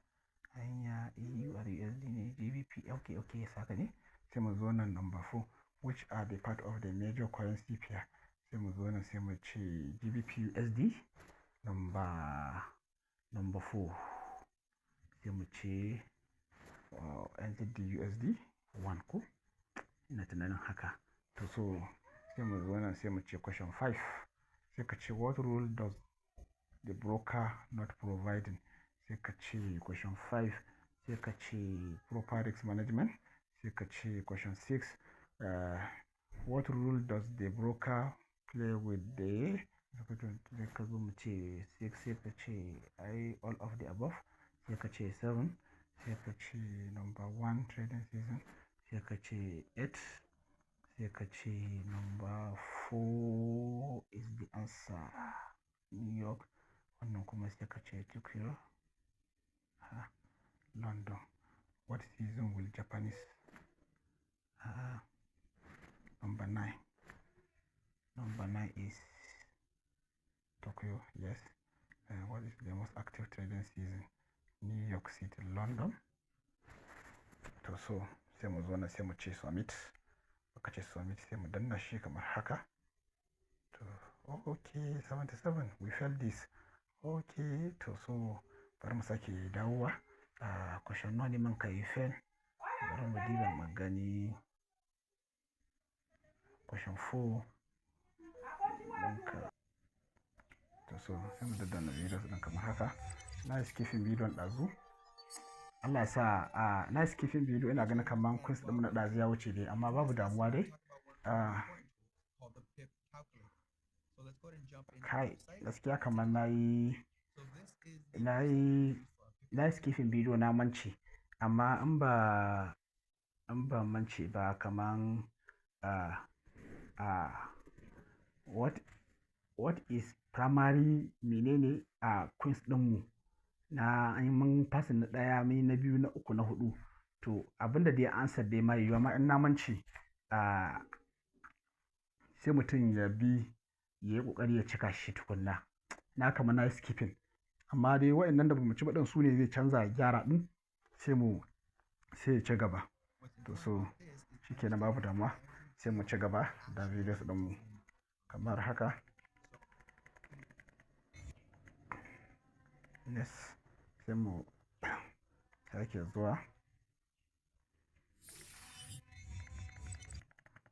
Hanya EURUSD ne GBP. Okay, saka ne. Sai mu zo nan number 4, which are the part of the major currency pair? Sai mu zo nan, sai mu ce GBP USD, number 4. Sai mu ce NZD USD 1, ko ina tunanin haka. To so sai mu zo nan, sai mu ce question 5, sai ka ce what role does the broker not providing? Sai ka ce question 5, sai ka ce proper risk management. Sai ka ce question 6, what role does the broker play with the? Sai ka zo mu ce 6, sai ka ce ai all of the above. Sai ka ce 7, sai ka ce number 1, trading season. Sai ka ce 8, sai ka ce number 4 is the answer, New York. Wannan kuma sai ka ce Tokyo, ha, London. What season will Japanese? Number 9, number 9 is Tokyo, yes. What is the most active trading season? New York City, London. To so sai mu zo na, sai mu ce submit. Muka ce submit, sai mu danna shi kamar haka. To okay, 77, we failed this. Okay, to so bari mu sake dawowa a question nawa ne man ka yi fail. Bari mu diba mu gani, question 4 mun ka. To so sai mu daddana videos ɗin kamar haka. Na yi skipping bidiyon ɗazu, Allah ya sa a na yi skipping bidiyo. Ina ganin kamar quiz ɗin na ɗazu ya wuce dai, amma babu damuwa dai. Kai, gaskiya kamar na yi skipping bidiyo, na mance, amma in ba mance ba, kaman what is primary menene a quiz ɗinmu na mun passing na ɗaya, mun yi na biyu, na uku, na huɗu. To abinda dai answer dai ma yiwuwa ma in na mance, sai mutum ya bi ya yi ƙoƙari ya cika shi tukunna. Na kama na yi skipping, amma dai waɗannan da bamu ci ba ɗin su ne zai canza ya gyara ɗin, sai mu sai ya ci gaba. To so shikenan, babu damuwa. Sai Sai mu ci gaba da videos ɗinmu kamar haka. Yes, sai mu sake zuwa.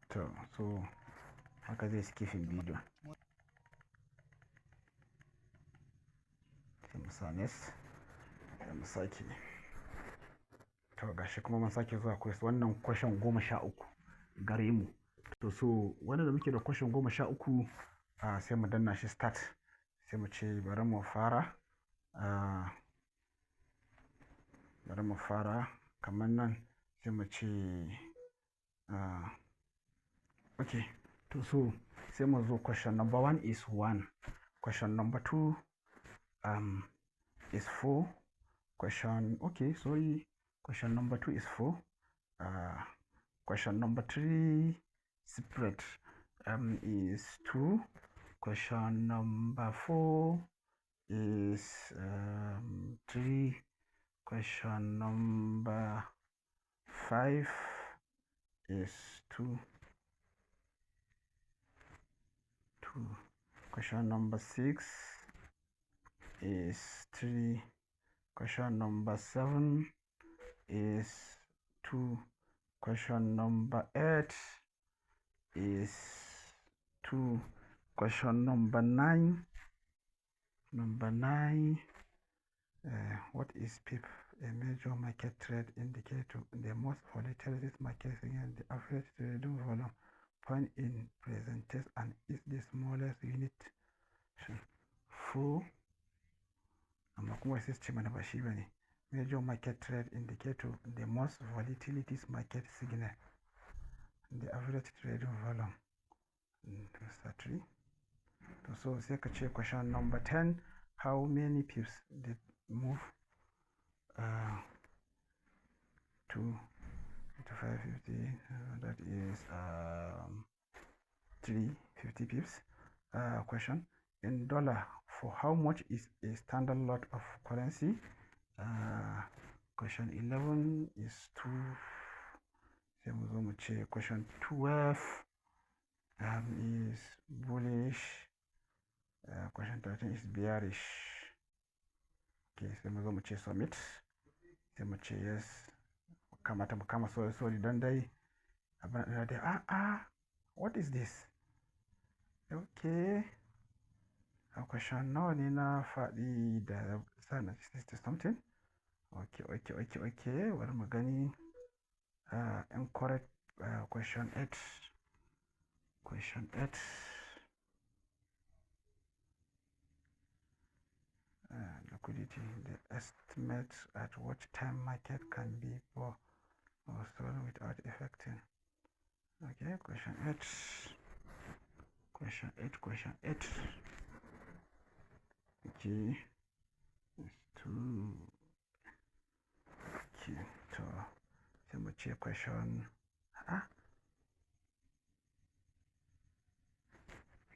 To, so haka zai skipping video. Sai mu sa next, sai mu sake. To, gashi kuma mun sake zuwa quiz, wannan question 13 gare mu. To, so wannan da muke da question 13, sai mu danna shi start. Sai mu ce bari mu fara. Bari mu fara kamar nan, sai mu ce okay. To, so sai mu zo question number 1 is 1. Question number 2 is 4. Question, okay, sorry. Question number 2 is 4. Question number 3 separate is 2. Question number 4 is 3. Question number 5 is 2. 2. Question number 6 is 3. Question number 7 is 2. Question number 8 is 2. Question number 9. Number 9. What is PIP? A major market trade indicator. The most volatile market signal, the average trading volume point in percentage, and is the smallest unit. 4. Amma kuma sai su ce mana ba shi ba ne. Major market trade indicator, the most volatility market signal, the average trading volume. Mr. 3. To, so sai ka ce question number 10, how many pips did move to 550? That is 350 pips. Question in dollar, for how much is a standard lot of currency? Question 11 is 2. Sai mu zo mu ce question 12 is bullish. Question 13 is bearish. Okay, sai mu zo mu ce submit. Sai mu ce yes. Kamata mu kama sorry, sorry, don dai abin da dai, ah ah, what is this? Okay. A question nawa ne na faɗi da sana 60 something? Okay. Bari mu gani. Incorrect question 8. Question 8. Liquidity, the estimate at what time market can be bought or sold without affecting. Okay, question 8. Question 8, question 8. Okay, it's 2. Okay, to sai mu ce question, ah,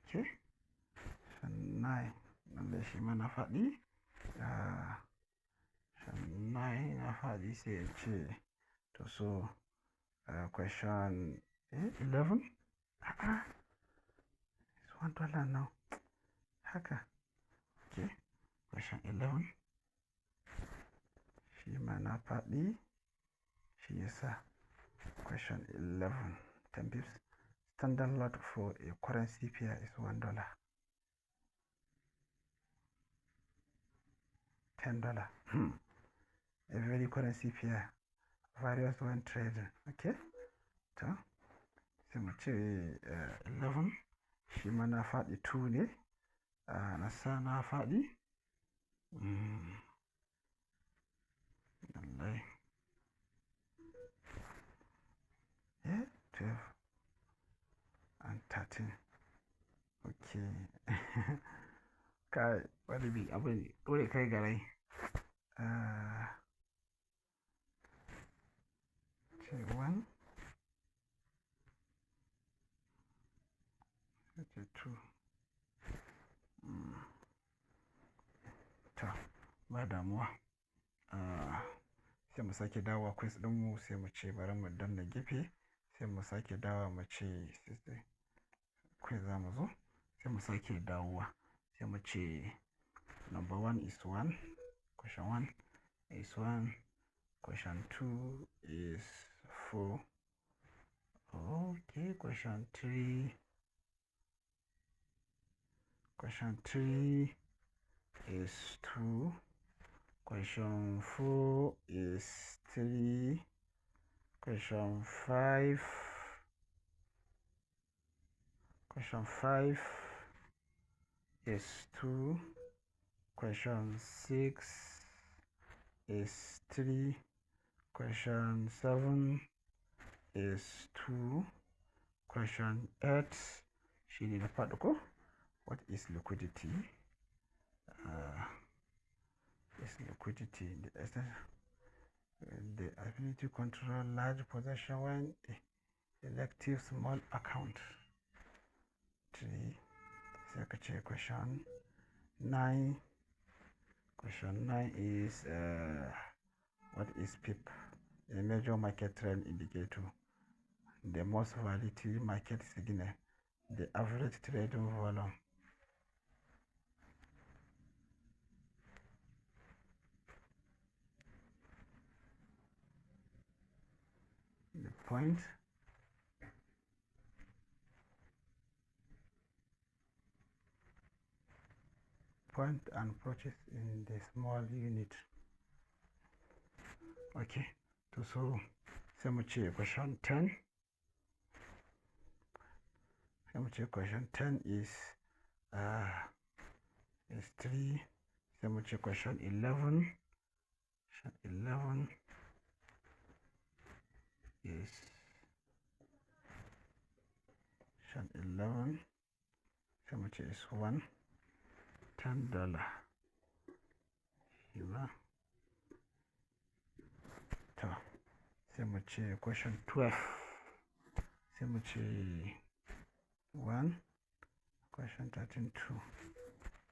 okay, 9. Lallai shi ma na faɗi. 9 na faɗi, sai in ce to, so question 11. Ah, it's $1 now. Haka. Okay, question 11. Shi ma na faɗi. Shi yasa question 11, 10 pips. Standard lot for a currency pair is $1. $10. A very currency pair various when trading. Okay. To, sai mu ce 11 shi ma na faɗi, 2 ne. Na sa na faɗi. Lallai. 12 and 13. Okay. Kai, wani bi abin ɗore kai garai. Ce 1. Ce 2. To, ba damuwa. Sai mu sake dawowa quiz ɗinmu, sai mu ce bari mu danna gefe, sai Sai mu sake dawowa mu ce 60. Kai za mu zo sai mu sake dawowa sai mu ce number 1 is 1, question 1 is 1, question 2 is 4. Okay, question 3, question 3 is 2, question 4 is 3, question 5, question 5 is 2, question 6 is 3, question 7 is 2, question 8 shine na faɗi ko? What is liquidity? Is liquidity the essence, the ability to control large position when elective small account. 3. Sai ka ce question 9. Question 9 is what is PIP? A major market trend indicator. The most volatile market signal. The average trading volume. The point. Point and purchase in the small unit. Okay, to so sai mu ce question 10. Sai mu ce question 10 is 3. Sai mu ce question 11. Question 11 is question 11. Sai mu ce is 1. $10. Shi ma. To, sai mu ce question 12. Sai mu ce 1. Question 13, 2.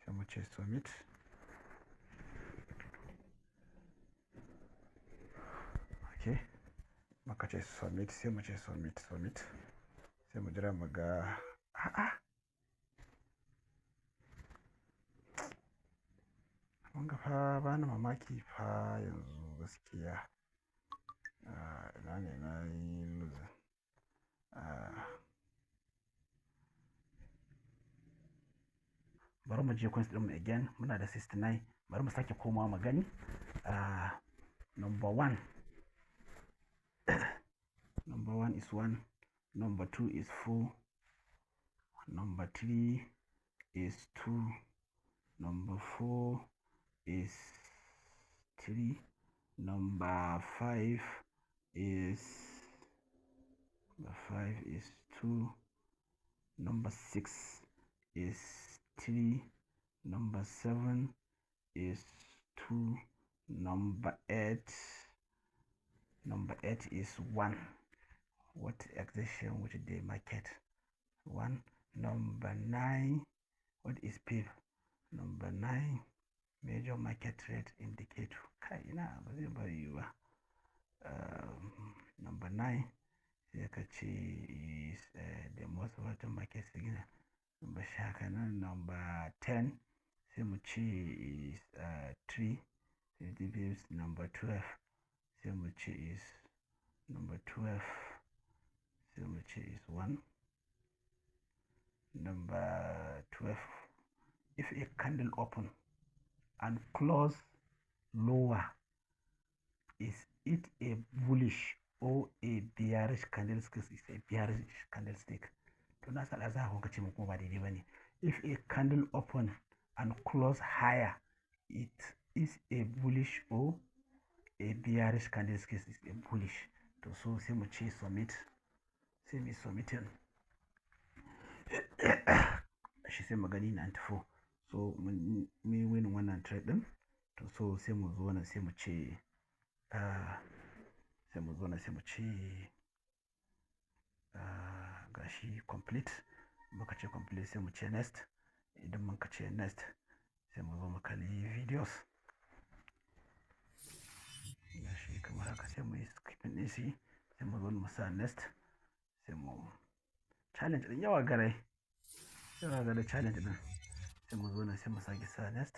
Sai mu ce submit. Okay. Muka ce submit, sai mu ce submit, submit. Sai mu jira mu ga, a'a. Mun ga fa bani mamaki fa yanzu gaskiya. Ina ne na yi losing. Bari mu je coins ɗinmu again. Muna da 69. Bari mu sake komawa mu gani. Number 1. Number 1 is 1. Number 2 is 4. Number 3 is 2. Number 4 is 3. Number 5 is, number 5 is 2. Number 6 is 3. Number 7 is 2. Number 8, number 8 is 1. What exception which the market? 1. Number 9, what is PIP? Number 9, major market rate indicator. Kai ina ba zai bari ba. Number 9, sai ka ce is the most volatile market signal. Number sha nan. Number 10, sai mu ce is 3. 50 pips. Number 12, sai mu ce is number 12, sai mu ce is 1. Number 12, if a candle open and close lower, is it a bullish or a bearish candlestick? Is a bearish candlestick. To na sa za ku ce kuma ba daidai bane. If a candle open and close higher, it is a bullish or a bearish candlestick? Is a bullish. To so sai mu ce submit, sai mu submitting shi, sai mu gani 94. So mun yi win wannan trade din. To so sai mu zo nan, sai mu ce sai mu zo nan, sai mu ce gashi complete. Muka ce complete, sai mu ce next. Idan muka ce next, sai mu zo mu kalli videos. Gashi kamar haka, sai mu yi skipping din shi, sai mu zo mu sa next. Sai mu challenge ɗin yawa garai, yawa garai challenge ɗin. Sai mu zo nan, sai mu sake sa next,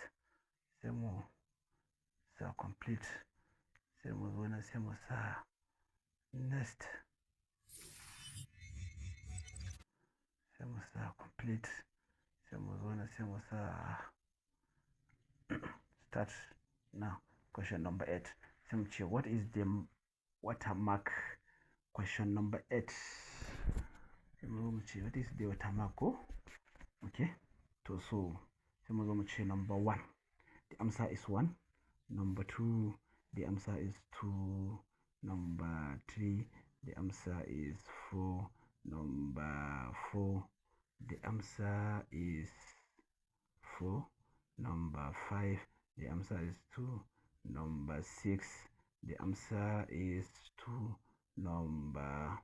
sai mu sa complete. Sai mu zo nan, sai mu sa next, sai mu sa complete. Sai mu zo nan, sai mu sa start now. Question number 8, sai mu ce, "What is the watermark?" Question number 8, sai mu zo mu ce, "What is the watermark?" Ko okay. To, so sai mu zo mu ce number 1, the answer is 1. Number 2, the answer is 2. Number 3, the answer is 4. Number 4, the answer is 4. Number 5, the answer is 2. Number 6, the answer is 2. Number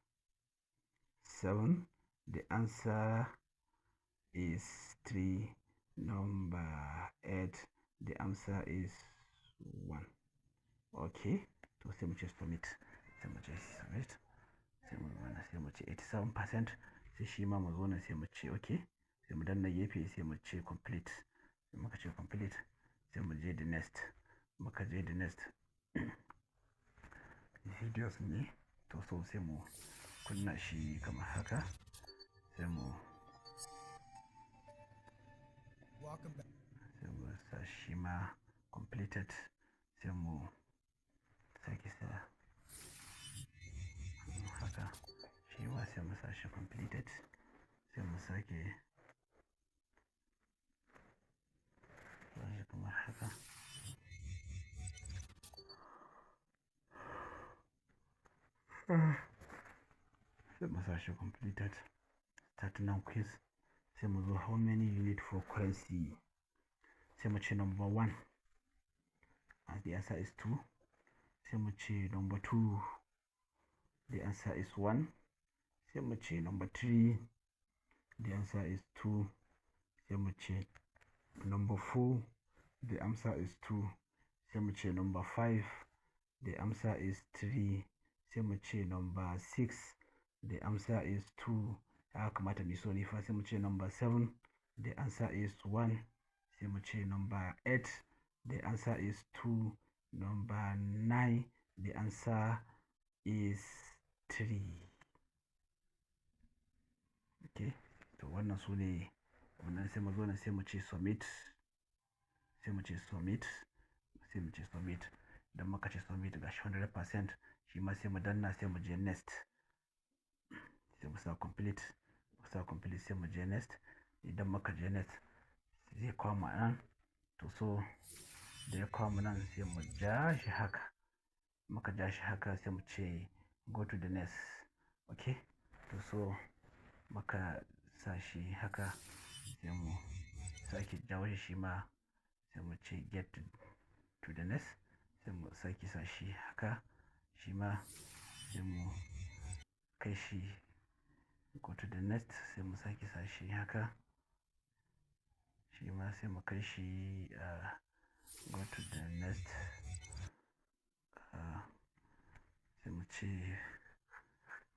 7, the answer is 3. Number 8, the answer is 1. Okay, to, sai mu ce submit, sai mu ce submit. Sai mu zo, sai mu ce 87%. Sai shi ma mu zo nan, sai mu ce okay, sai mu danna gefe, sai mu ce complete. Sai muka ce complete, sai mu je the next. Muka je the next, videos ne. To, so sai mu kunna shi kamar haka, sai mu Welcome back. sai mu sa shi ma completed. Sai mu sake sa haka, shi ma sai mu sa shi completed. Sai mu sake sa shi kamar haka. Sai mu sa shi completed. Start now quiz. Sai mu zo, "How many unit for currency?" Sai mu ce number 1 and the answer is 2. Sai mu ce number 2, the answer is 1. Sai mu ce number 3, the answer is 2. Sai mu ce number 4, the answer is 2. Sai mu ce number 5, the answer is 3. Sai mu ce number 6, the answer is 2. Ya kamata mu so fa. Sai mu ce number 7, the answer is 1. Sai mu ce number 8, the answer is 2. Number 9, the answer is 3. Okay, to, wannan su ne wannan. Sai mu zo nan, sai mu ce submit, sai mu ce submit, sai mu ce submit. Idan muka ce submit, gashi 100%. Shi ma sai mu danna, sai mu je next, sai mu sa complete, mu sa complete, sai mu je next. Idan muka je next, zai kawo mu nan. To, so da ya kawo mu nan, sai mu ja shi haka. Muka ja shi haka, sai mu ce go to the next. Okay, to, so muka sa shi haka, sai mu sake jawo shi, shi ma sai mu ce get to the next. Sai mu sake sa shi haka, shi ma sai mu kai shi go to the next. Sai mu sake sa shi haka, shi ma sai mu kai shi go to the next. Sai mu ce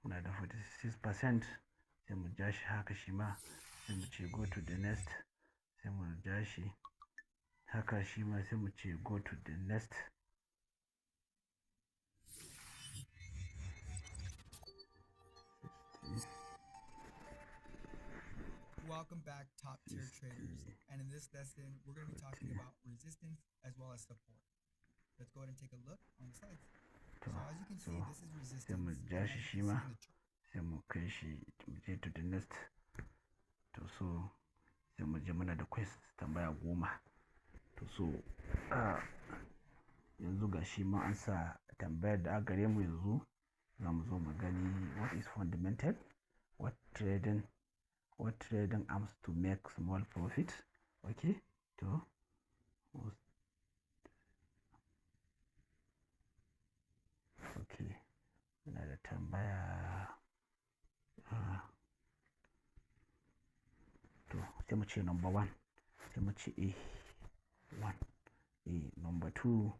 muna da 46%, sai mu ja shi haka, shi ma sai mu ce go to the next. Sai mu ja shi haka, shi ma sai mu ce go to the next. Welcome back, top tier traders. And in this lesson, we're going to be talking about resistance as well as support. Let's go ahead and take a look on the slides. To, So as you can so see, this is sai mu resistance. Ja And shi as you shi can see ma in the chart, sai mu kai shi, mu je to the next. To, so sai mu je, muna da quiz tambaya 10. To, so yanzu ga shi ma an sa tambayar da aka gare mu. Yanzu za mu zo mu gani, "What is fundamental? What trading aims to make small profit?" Okay, to, okay, muna da tambaya. To, sai mu ce number 1, sai mu ce A 1, A. Number 2,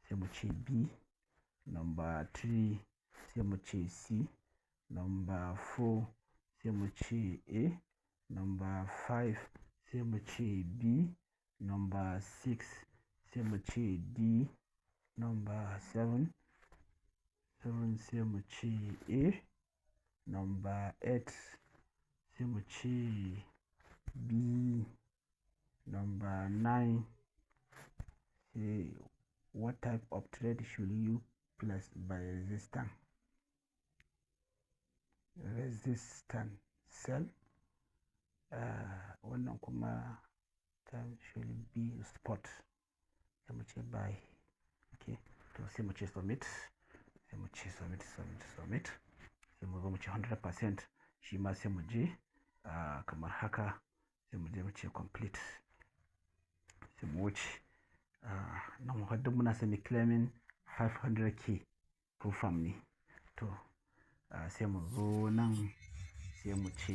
sai mu ce B. Number 3, sai mu ce C. Number four sai mu ce A. Number five sai mu ce B. Number six sai mu ce D. Number seven sai mu ce A. Number eight sai mu ce B. Number nine sai what type of trade should you place by resistance? Resistance sell. Wannan kuma time should be spot. Sai mu ce buy. Okay. To sai mu ce submit. Sai mu ce submit, submit, submit. Sai mu zo mu ce 100%, shi ma sai mu je kamar haka, sai mu je mu ce complete. Sai mu wuce. Nan har duk muna son mu claiming 500K prop firm ne. To sai mu zo nan, sai mu ce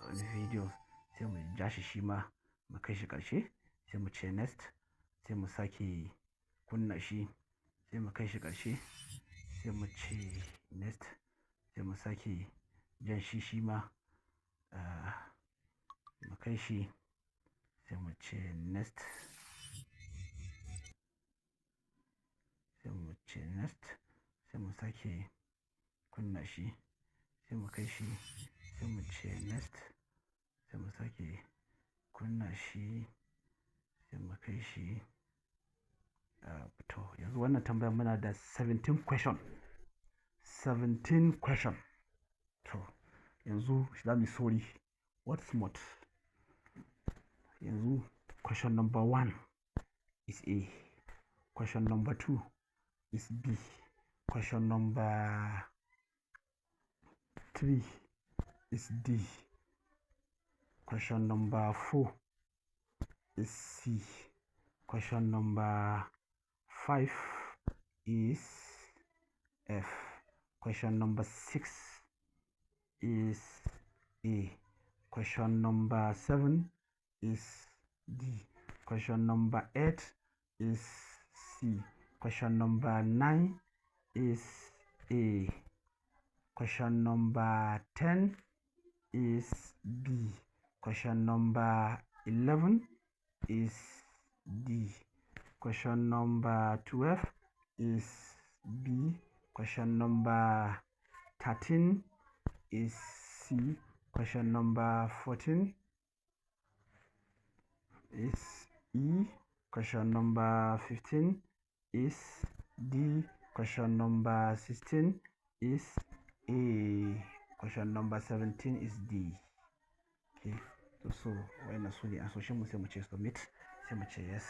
wani video, sai mu ja shi, shi ma mu kai shi ƙarshe, sai mu ce next, sai mu sake kunna shi, sai mu kai shi ƙarshe, sai mu ce next, sai mu sake jan shi, shi ma mu kai shi, sai mu ce next, sai mu ce next, sai mu sake kunna shi, sai mu kai shi, sai mu ce next, sai mu sake kunna shi, sai mu kai shi. To yanzu wannan tambayar muna da 17 question. 17 question. To yanzu za mu yi sauri. What's more? Yanzu question number one is A. Question number two is B. Question number three is D. Question number four is C. Question number five is F. Question number six is A. Question number seven is D. Question number eight is C. Question number nine is A. Question number 10 is B. Question number 11 is D. Question number 12 is B. Question number 13 is C. Question number 14 is E. Question number 15 is D. Question number 16 is A. Question number 17 is D. Okay. To so wayannan su ne ansoshin mu, sai mu ce submit, sai mu ce yes,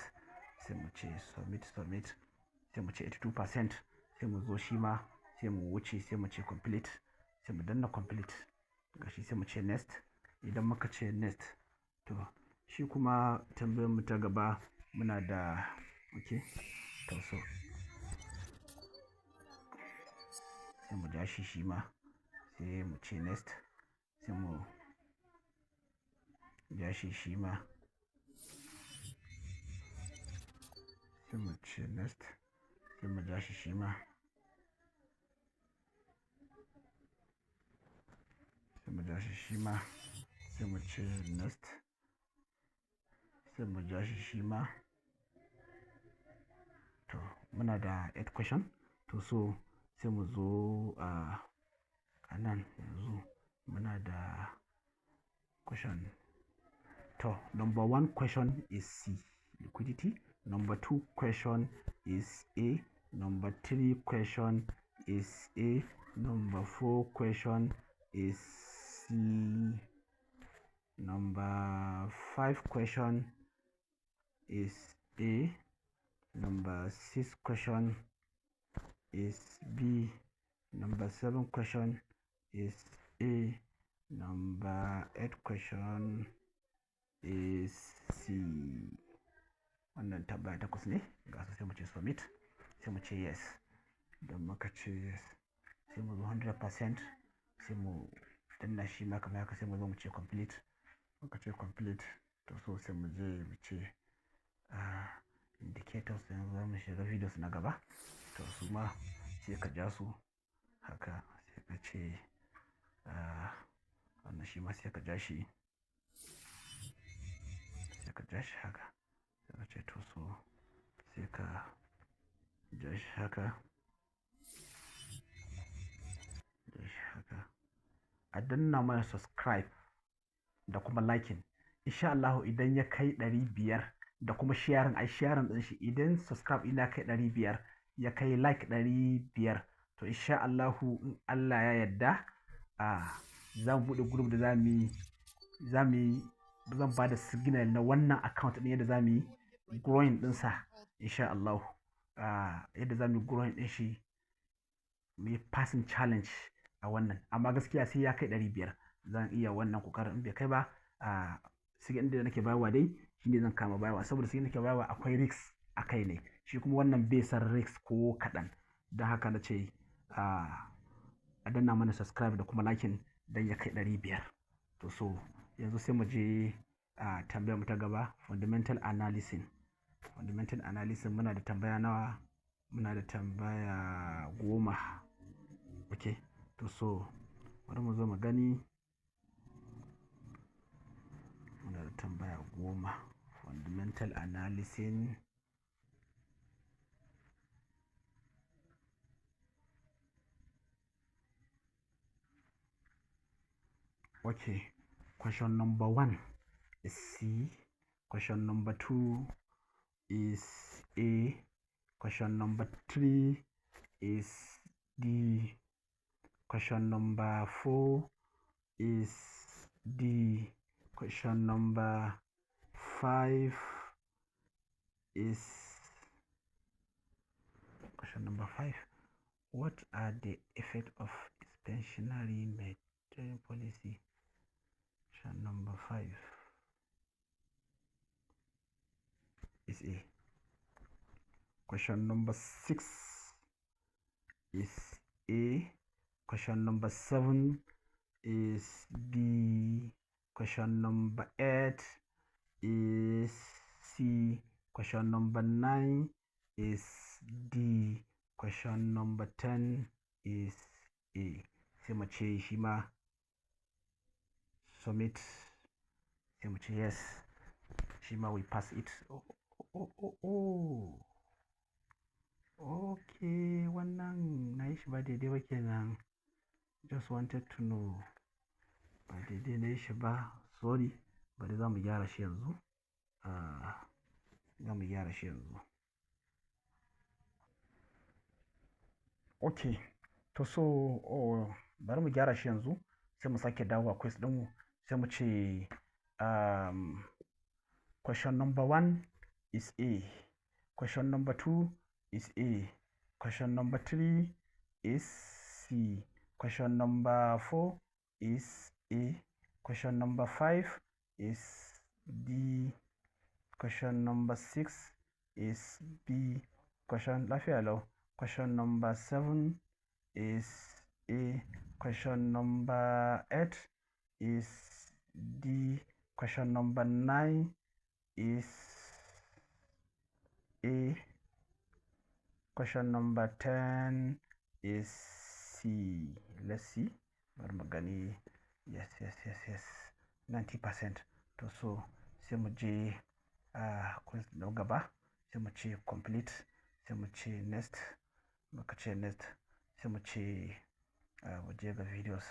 sai mu ce submit, submit, sai mu ce 82%, sai mu zo shi ma sai mu wuce, sai mu ce complete, sai mu danna complete. Gashi, sai mu ce next. Idan muka ce next, to shi kuma tambayar mu ta gaba muna da, okay, to so sai mu ja shi, shi ma sai mu ce next, sai mu ja shi, shi ma sai mu ce next, sai mu ja shi, shi ma sai mu ja shi, shi ma sai mu ce next, sai mu ja shi, shi ma. To muna da 8 question. To so sai mu zo a nan, yanzu muna da question. To number one question is C, liquidity. Number two question is A. Number three question is A. Number four question is C. Number five question is A. Number six question is B. Number seven question is A. Number eight question is C. Wannan tambaya takwas ne ga su, sai mu ce submit, sai mu ce yes. Idan muka ce yes, sai mu zo 100%, sai mu danna shi ma kamar haka, sai mu zo mu ce complete. Muka ce complete, to so sai mu je mu ce indicators. Yanzu za mu shiga videos na gaba. To su ma sai ka ja su haka, sai Sai ka ce wannan shi ma sai ka ja shi, sai ka ja shi haka. Sai ka ce to so sai ka ja shi haka, ja shi haka. A danna mana subscribe da kuma liking. Insha Allahu idan ya kai 500 da kuma sharing, ai sharing ɗin shi, idan subscribe ina kai 500, ya kai like 500, to insha Allahu in Allah ya yarda za mu buɗe group da za mu yi, zan ba da signal na wannan account ɗin, yadda za mu yi growing ɗinsa insha Allahu. Yadda za mu yi growing ɗin shi, mu yi passing challenge a wannan. Amma gaskiya sai ya kai 500 zan iya wannan kokarin. In bai kai ba, signal da nake bayarwa dai shine zan kama bayarwa, saboda signal da nake bayarwa akwai risk a kai ne. Shi kuma wannan bai san risk ko kaɗan. Don haka na ce a danna mana subscribe da kuma liking don ya kai 500. To so yanzu sai mu je a tambayar mu ta gaba, fundamental analysis. Fundamental analysis, muna da tambaya nawa? Muna da tambaya 10. Okay, to so bari mu zo mu gani. Muna da tambaya 10, fundamental analysis. Okay, question number 1 is C, question number 2 is A, question number 3 is D, question number 4 is D, question number 5 is, question number 5, what are the effect of expansionary monetary policy? Question number 5 is A. Question number 6 is A. Question number 7 is B. Question number 8 is C. Question number 9 is D. Question number 10 is A. Sai mu ce shi ma submit, sai mu ce yes, shi ma we pass it. Oh. Okay, wannan na yi shi ba daidai ba kenan. Just wanted to know. Ba daidai na yi shi ba, sorry. Bari za mu gyara shi yanzu. Za mu gyara shi yanzu. Okay, to so bari mu gyara shi yanzu, sai mu sake dawowa quiz ɗinmu, sai mu ce question number 1 is A. Question number 2 is A. Question number 3 is C. Question number 4 is A. Question number 5 is D. Question number 6 is B. Question, lafiya lau. Question number 7 is A. Question number 8 is D. Question number 9 is A. Question number 10 is C. Let's see. Bari mu gani. Yes. 90%. To so sai mu je quiz na gaba, sai mu ce complete, sai mu ce next, muka ce next, sai mu ce mu je ga videos.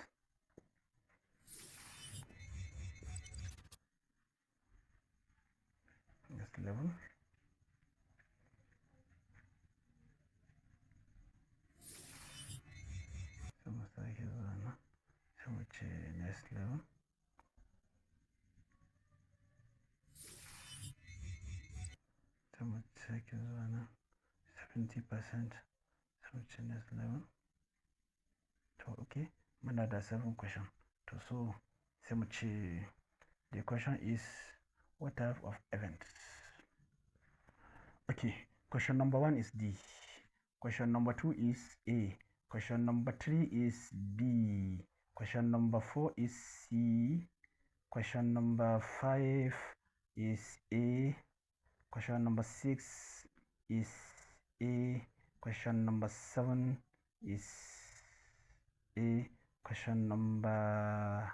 Next level. Sai mu sake zuwa nan, sai mu ce next level. Sai mu sake zuwa nan, 70%, sai mu ce next level. To okay, muna da 7 question. To so sai mu ce the question is what type of event? Okay, question number 1 is D. Question number 2 is A. Question number 3 is B. Question number 4 is C. Question number 5 is A. Question number 6 is A. Question number 7 is A. A. Question number,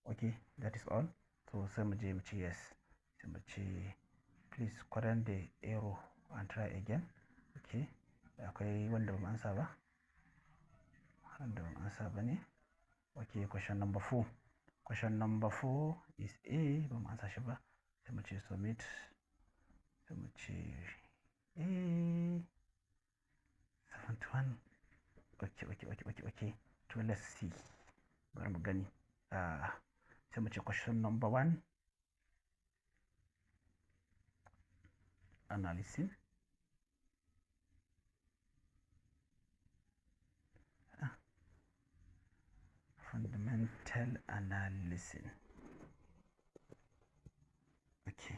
okay, that is all. So sai mu je mu ce yes, sai mu ce please correct the error and try again. Okay, akwai wanda ba mu ansa ba, wanda ba mu ansa ba ne. Okay, question number 4. Question number 4 is A, ba mu ansa shi ba. Sai mu ce submit, sai mu ce A 71. Okay. To let's see, bari mu gani. Sai mu ce question number 1, analysis. Fundamental analysis. Okay.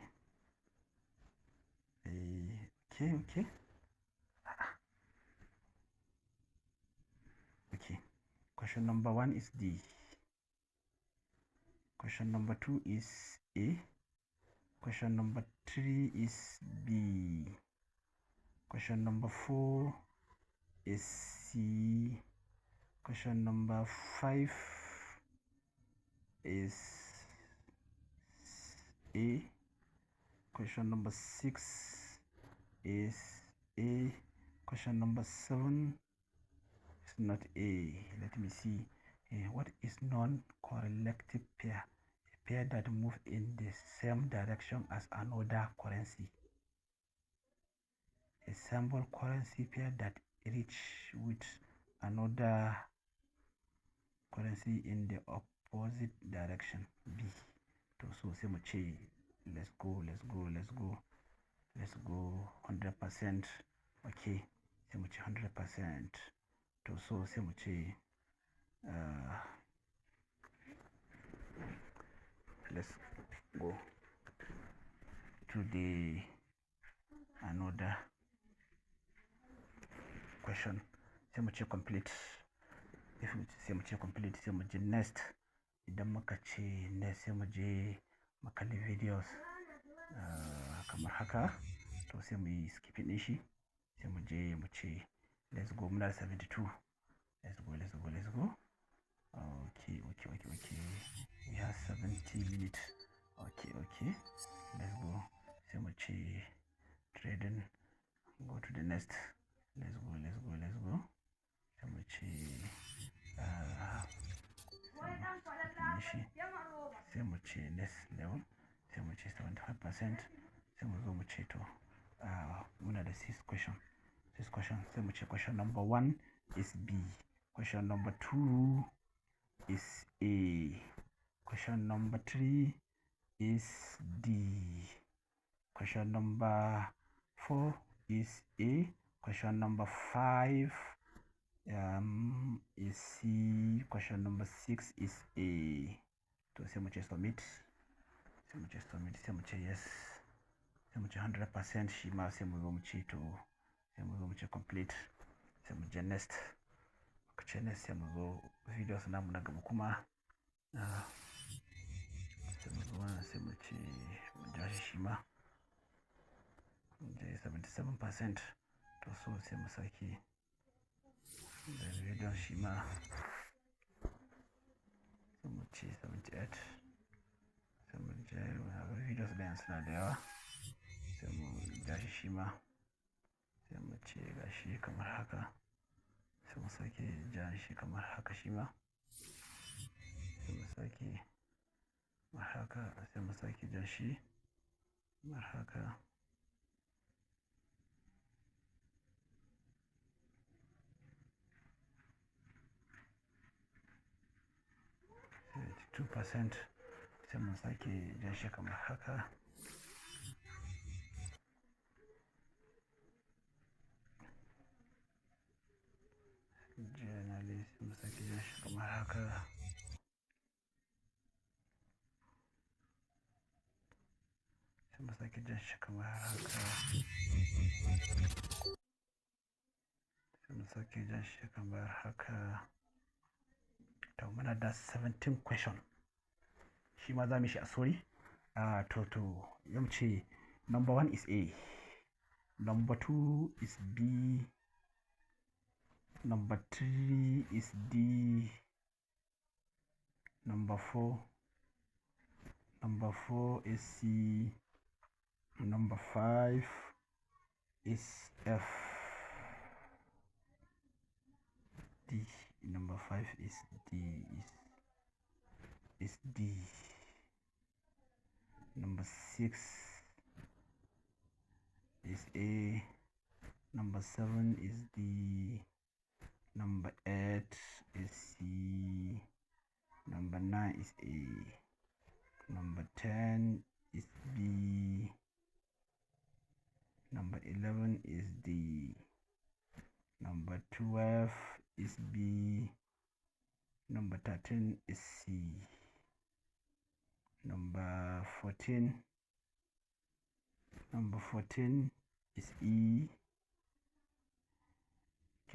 Okay. Okay. Question number 1 is D. Question number 2 is A. Question number 3 is B. Question number 4 is C. Question number 5 is A. Question number 6 is A. Question number 7 is not A. Let me see. What is non-correlative pair? A pair that moves in the same direction as another currency. A symbol currency pair that reach with another currency in the opposite direction. B. To so sai mu ce let's go, let's go, let's go, let's go 100%. Okay, sai mu ce 100%. To so sai mu ce let's go to the another question. Sai mu ce complete. If mu sai mu ce complete, sai mu je next. Idan muka ce next, sai mu je mu kalli videos kamar haka. To sai mu yi skipping ɗin shi, sai mu je mu ce let's go. Muna da 72. Let's go, let's go, let's go. Okay, we have 70 minutes. Okay, let's go. Sai mu ce trading, go to the next. Let's go, let's go, let's go. Sai mu ce shi, sai mu ce next level, sai mu ce 75%. Sai mu zo mu ce to muna da 6 question, 6 question. Sai mu ce question number 1 is B. Question number 2 is A. Question number 3 is D. Question number 4 is A. Question number 5 is C. Question number 6 is A. To sai mu ce submit, sai mu ce submit, sai mu ce yes, sai mu ce 100% shi ma. Sai mu zo mu ce to, sai mu zo mu ce complete, sai mu je next. Muka ce next, sai mu zo videos namu na gaba kuma. Sai mu zo wannan, sai mu ce mu ja shi, shi ma mu je 77%. To so sai mu sake da bidiyon shi ma, sai mu ce 78. Sai mu je videos da yanzu suna da yawa, sai mu ja shi shi ma, sai mu ce ga shi kamar haka. Sai mu sake ja shi kamar haka shi ma, sai mu sake kamar haka, sai mu sake ja shi kamar haka. 2%, sai mu sake jan shi kamar haka. Generally, sai mu sake jan shi kamar haka. Sai mu sake jan shi kamar haka. Sai mu sake jan shi kamar haka. To muna da 17 question, shi ma za mu shi a sorry. To yau ce number 1 is A, number 2 is B. Number 3 is D. Number 4. Number 4 is C. Number 5 is F. D. Number 5 is D. Is D. Number 6 is A. Number 7 is D. Number 8 is C. Number 9 is A. Number 10 is B. Number 11 is D. Number 12 is B. Number 13 is C. Number 14. Number 14 is E.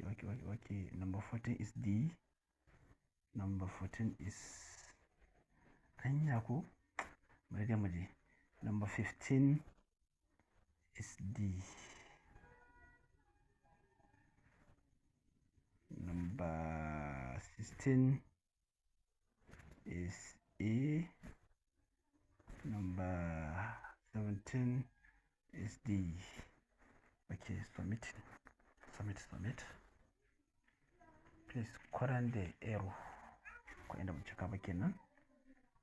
Okay. Number 14 is D. Number 14 is anya ko? Bari dai mu je. Number 15 is D. Number 16 is A. Number 17 is D. Okay, submit. Submit, submit. Please current the error. Ko inda ban cika ba kenan.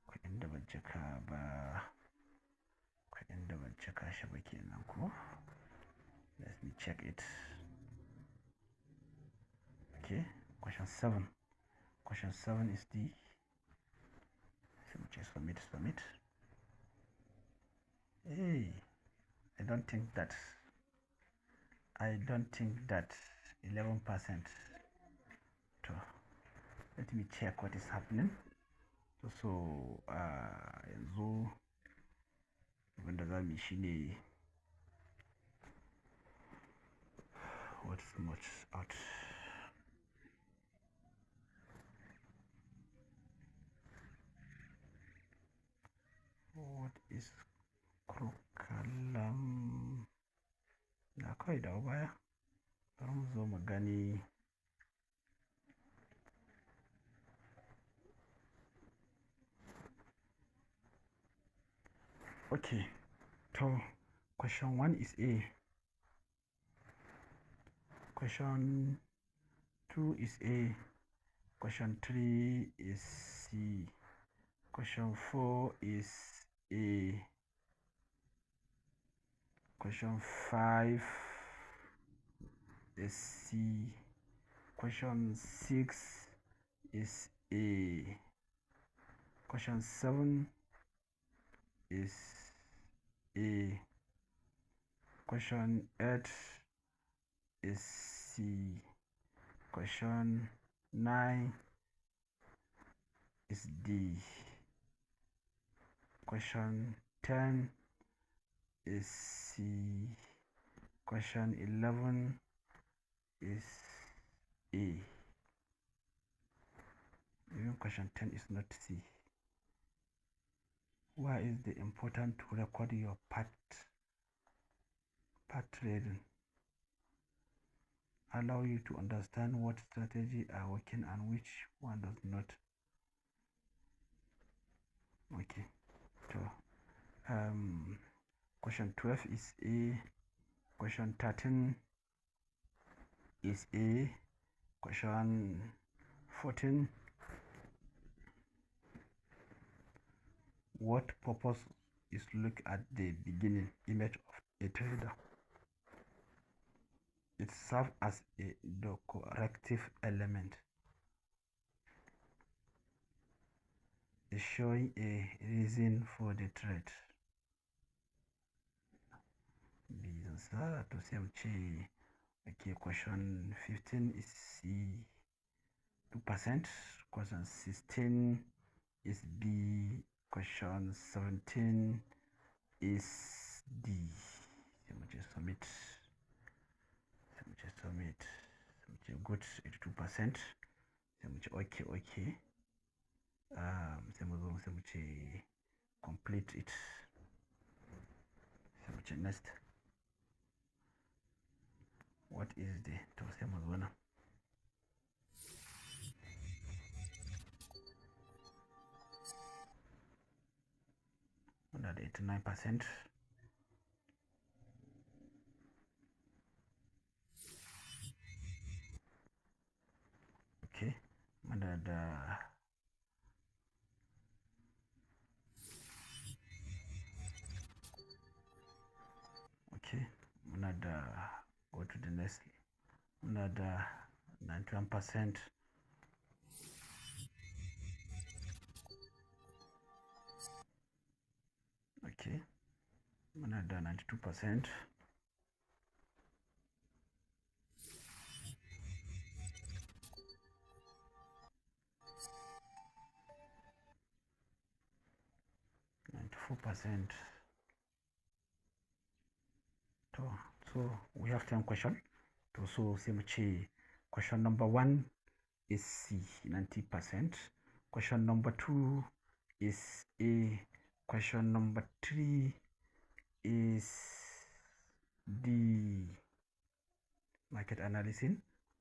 Ko inda ban cika ba. Ko inda ban cika shi ba kenan ko. Let me check it. Okay, question 7. Question 7 is D. So we just submit, submit. Hey, I don't think that. I don't think that 11%. So let me check what is happening. So yanzu abinda za mu yi shine what's much out. What is curriculum? Na kawai dawo baya. Bari mu zo mu gani. Okay, so question 1 is A. Question 2 is A. Question 3 is C. Question 4 is A. Question 5 is C. Question 6 is A. Question 7 is A. Question 8 is C. Question 9 is D. Question 10 is C. Question 11 is A. Even question 10 is not C. Why is it important to record your part trading? Allow you to understand what strategy are working and which one does not. Okay, so question 12 is A. Question 13 is A. Question 14. What purpose is look at the beginning image of a trader? It serves as a decorative element. It's showing a reason for the trade. To say okay, question 15 is C, 2%. Question 16 is B. Question 17 is D. Let me just submit. Let me just submit. Good, 82%. Let me okay, okay. Let me complete it. Let me next. What is the to sai mu zo nan? Muna da 89%. Okay, muna da, okay, muna da, go to the next, muna da 91%. Okay, muna da 92%. 94%. To, so we have 10 question. To, so sai mu ce question number 1 is C, 90%. Question number 2 is A. Question number 3 is D, market analysis.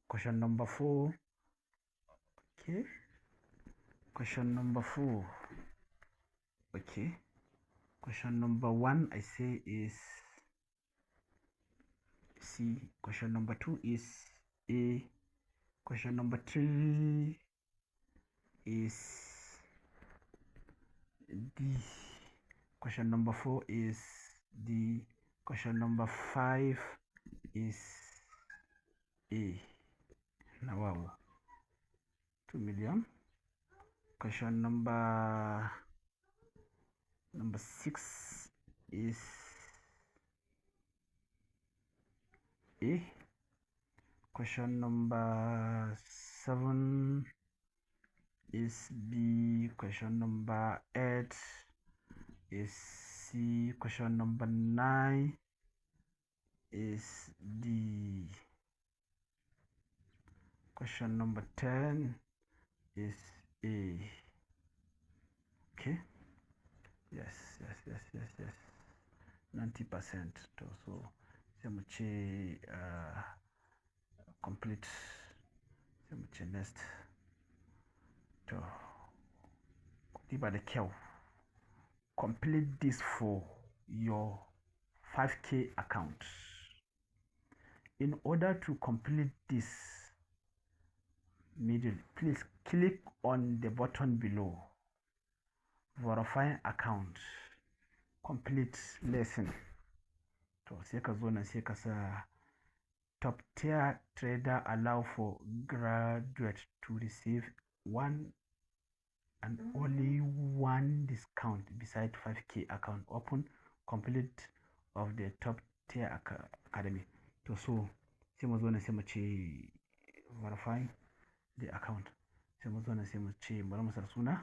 Question number 4, okay. Question number 4, okay. Question number 1 I say is C. Question number 2 is A. Question number 3 is D. Question number 4 is D. Question number 5 is A. Now, wow, 2 million. Question number 6 is A. Question number 7 is B. Question number 8 is C. Question number 9 is D. Question number 10 is A. Okay. Yes. 90%. To, so sai mu ce complete, sai mu ce next. To, diba da kyau. Complete this for your 5K account. In order to complete this middle, please click on the button below. Verify account. Complete lesson. To, sai ka zo nan sai ka sa top tier trader allow for graduate to receive one and only one discount beside 5K account open complete of the top tier academy. To, so sai mu zo nan sai mu ce verify the account. Sai mu zo nan sai mu ce bari mu sa suna,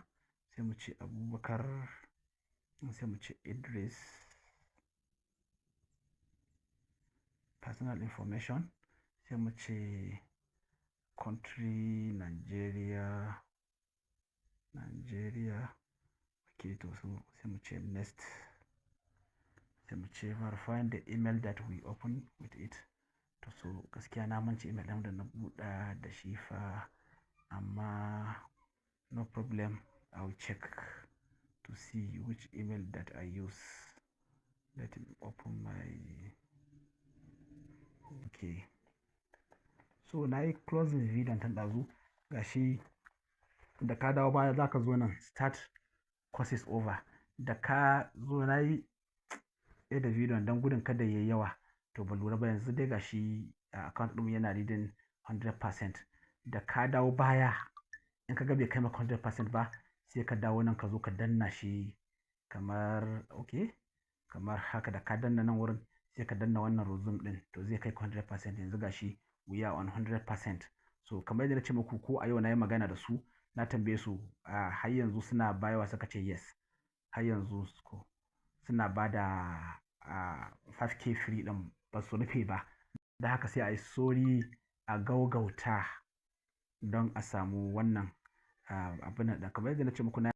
sai mu ce Abubakar, sai mu ce Idris. Personal information, sai mu ce country Nigeria, Nigeria. Okay, to, so sai mu ce next. Sai mu ce verify the email that we open with it. To, so gaskiya na mance email ɗin da na buɗe da shi fa, amma no problem, I will check to see which email that I use. Let me open my, okay. So na yi closing video tun ɗazu, gashi da ka dawo baya za ka zo nan start courses over. Da ka zo, na yi da video don gudun kada yayi yawa. To, ban lura ba, yanzu dai gashi account ɗin yana reading 100%. Da ka dawo baya, in ka ga bai kai maka 100% ba, sai ka dawo nan ka zo ka danna shi kamar, okay, kamar haka. Da ka danna nan wurin, sai ka danna wannan resume ɗin, to zai kai 100%. Yanzu gashi we are on 100%. So kamar yadda na ce muku, ko a yau na yi magana da su, na tambaye su har yanzu suna bayarwa, suka ce yes, har yanzu suna ba da 5K free ɗin, ba su rufe ba. Da haka sai a yi sauri a gaugauta don a samu wannan abin da kamar yadda na ce muku na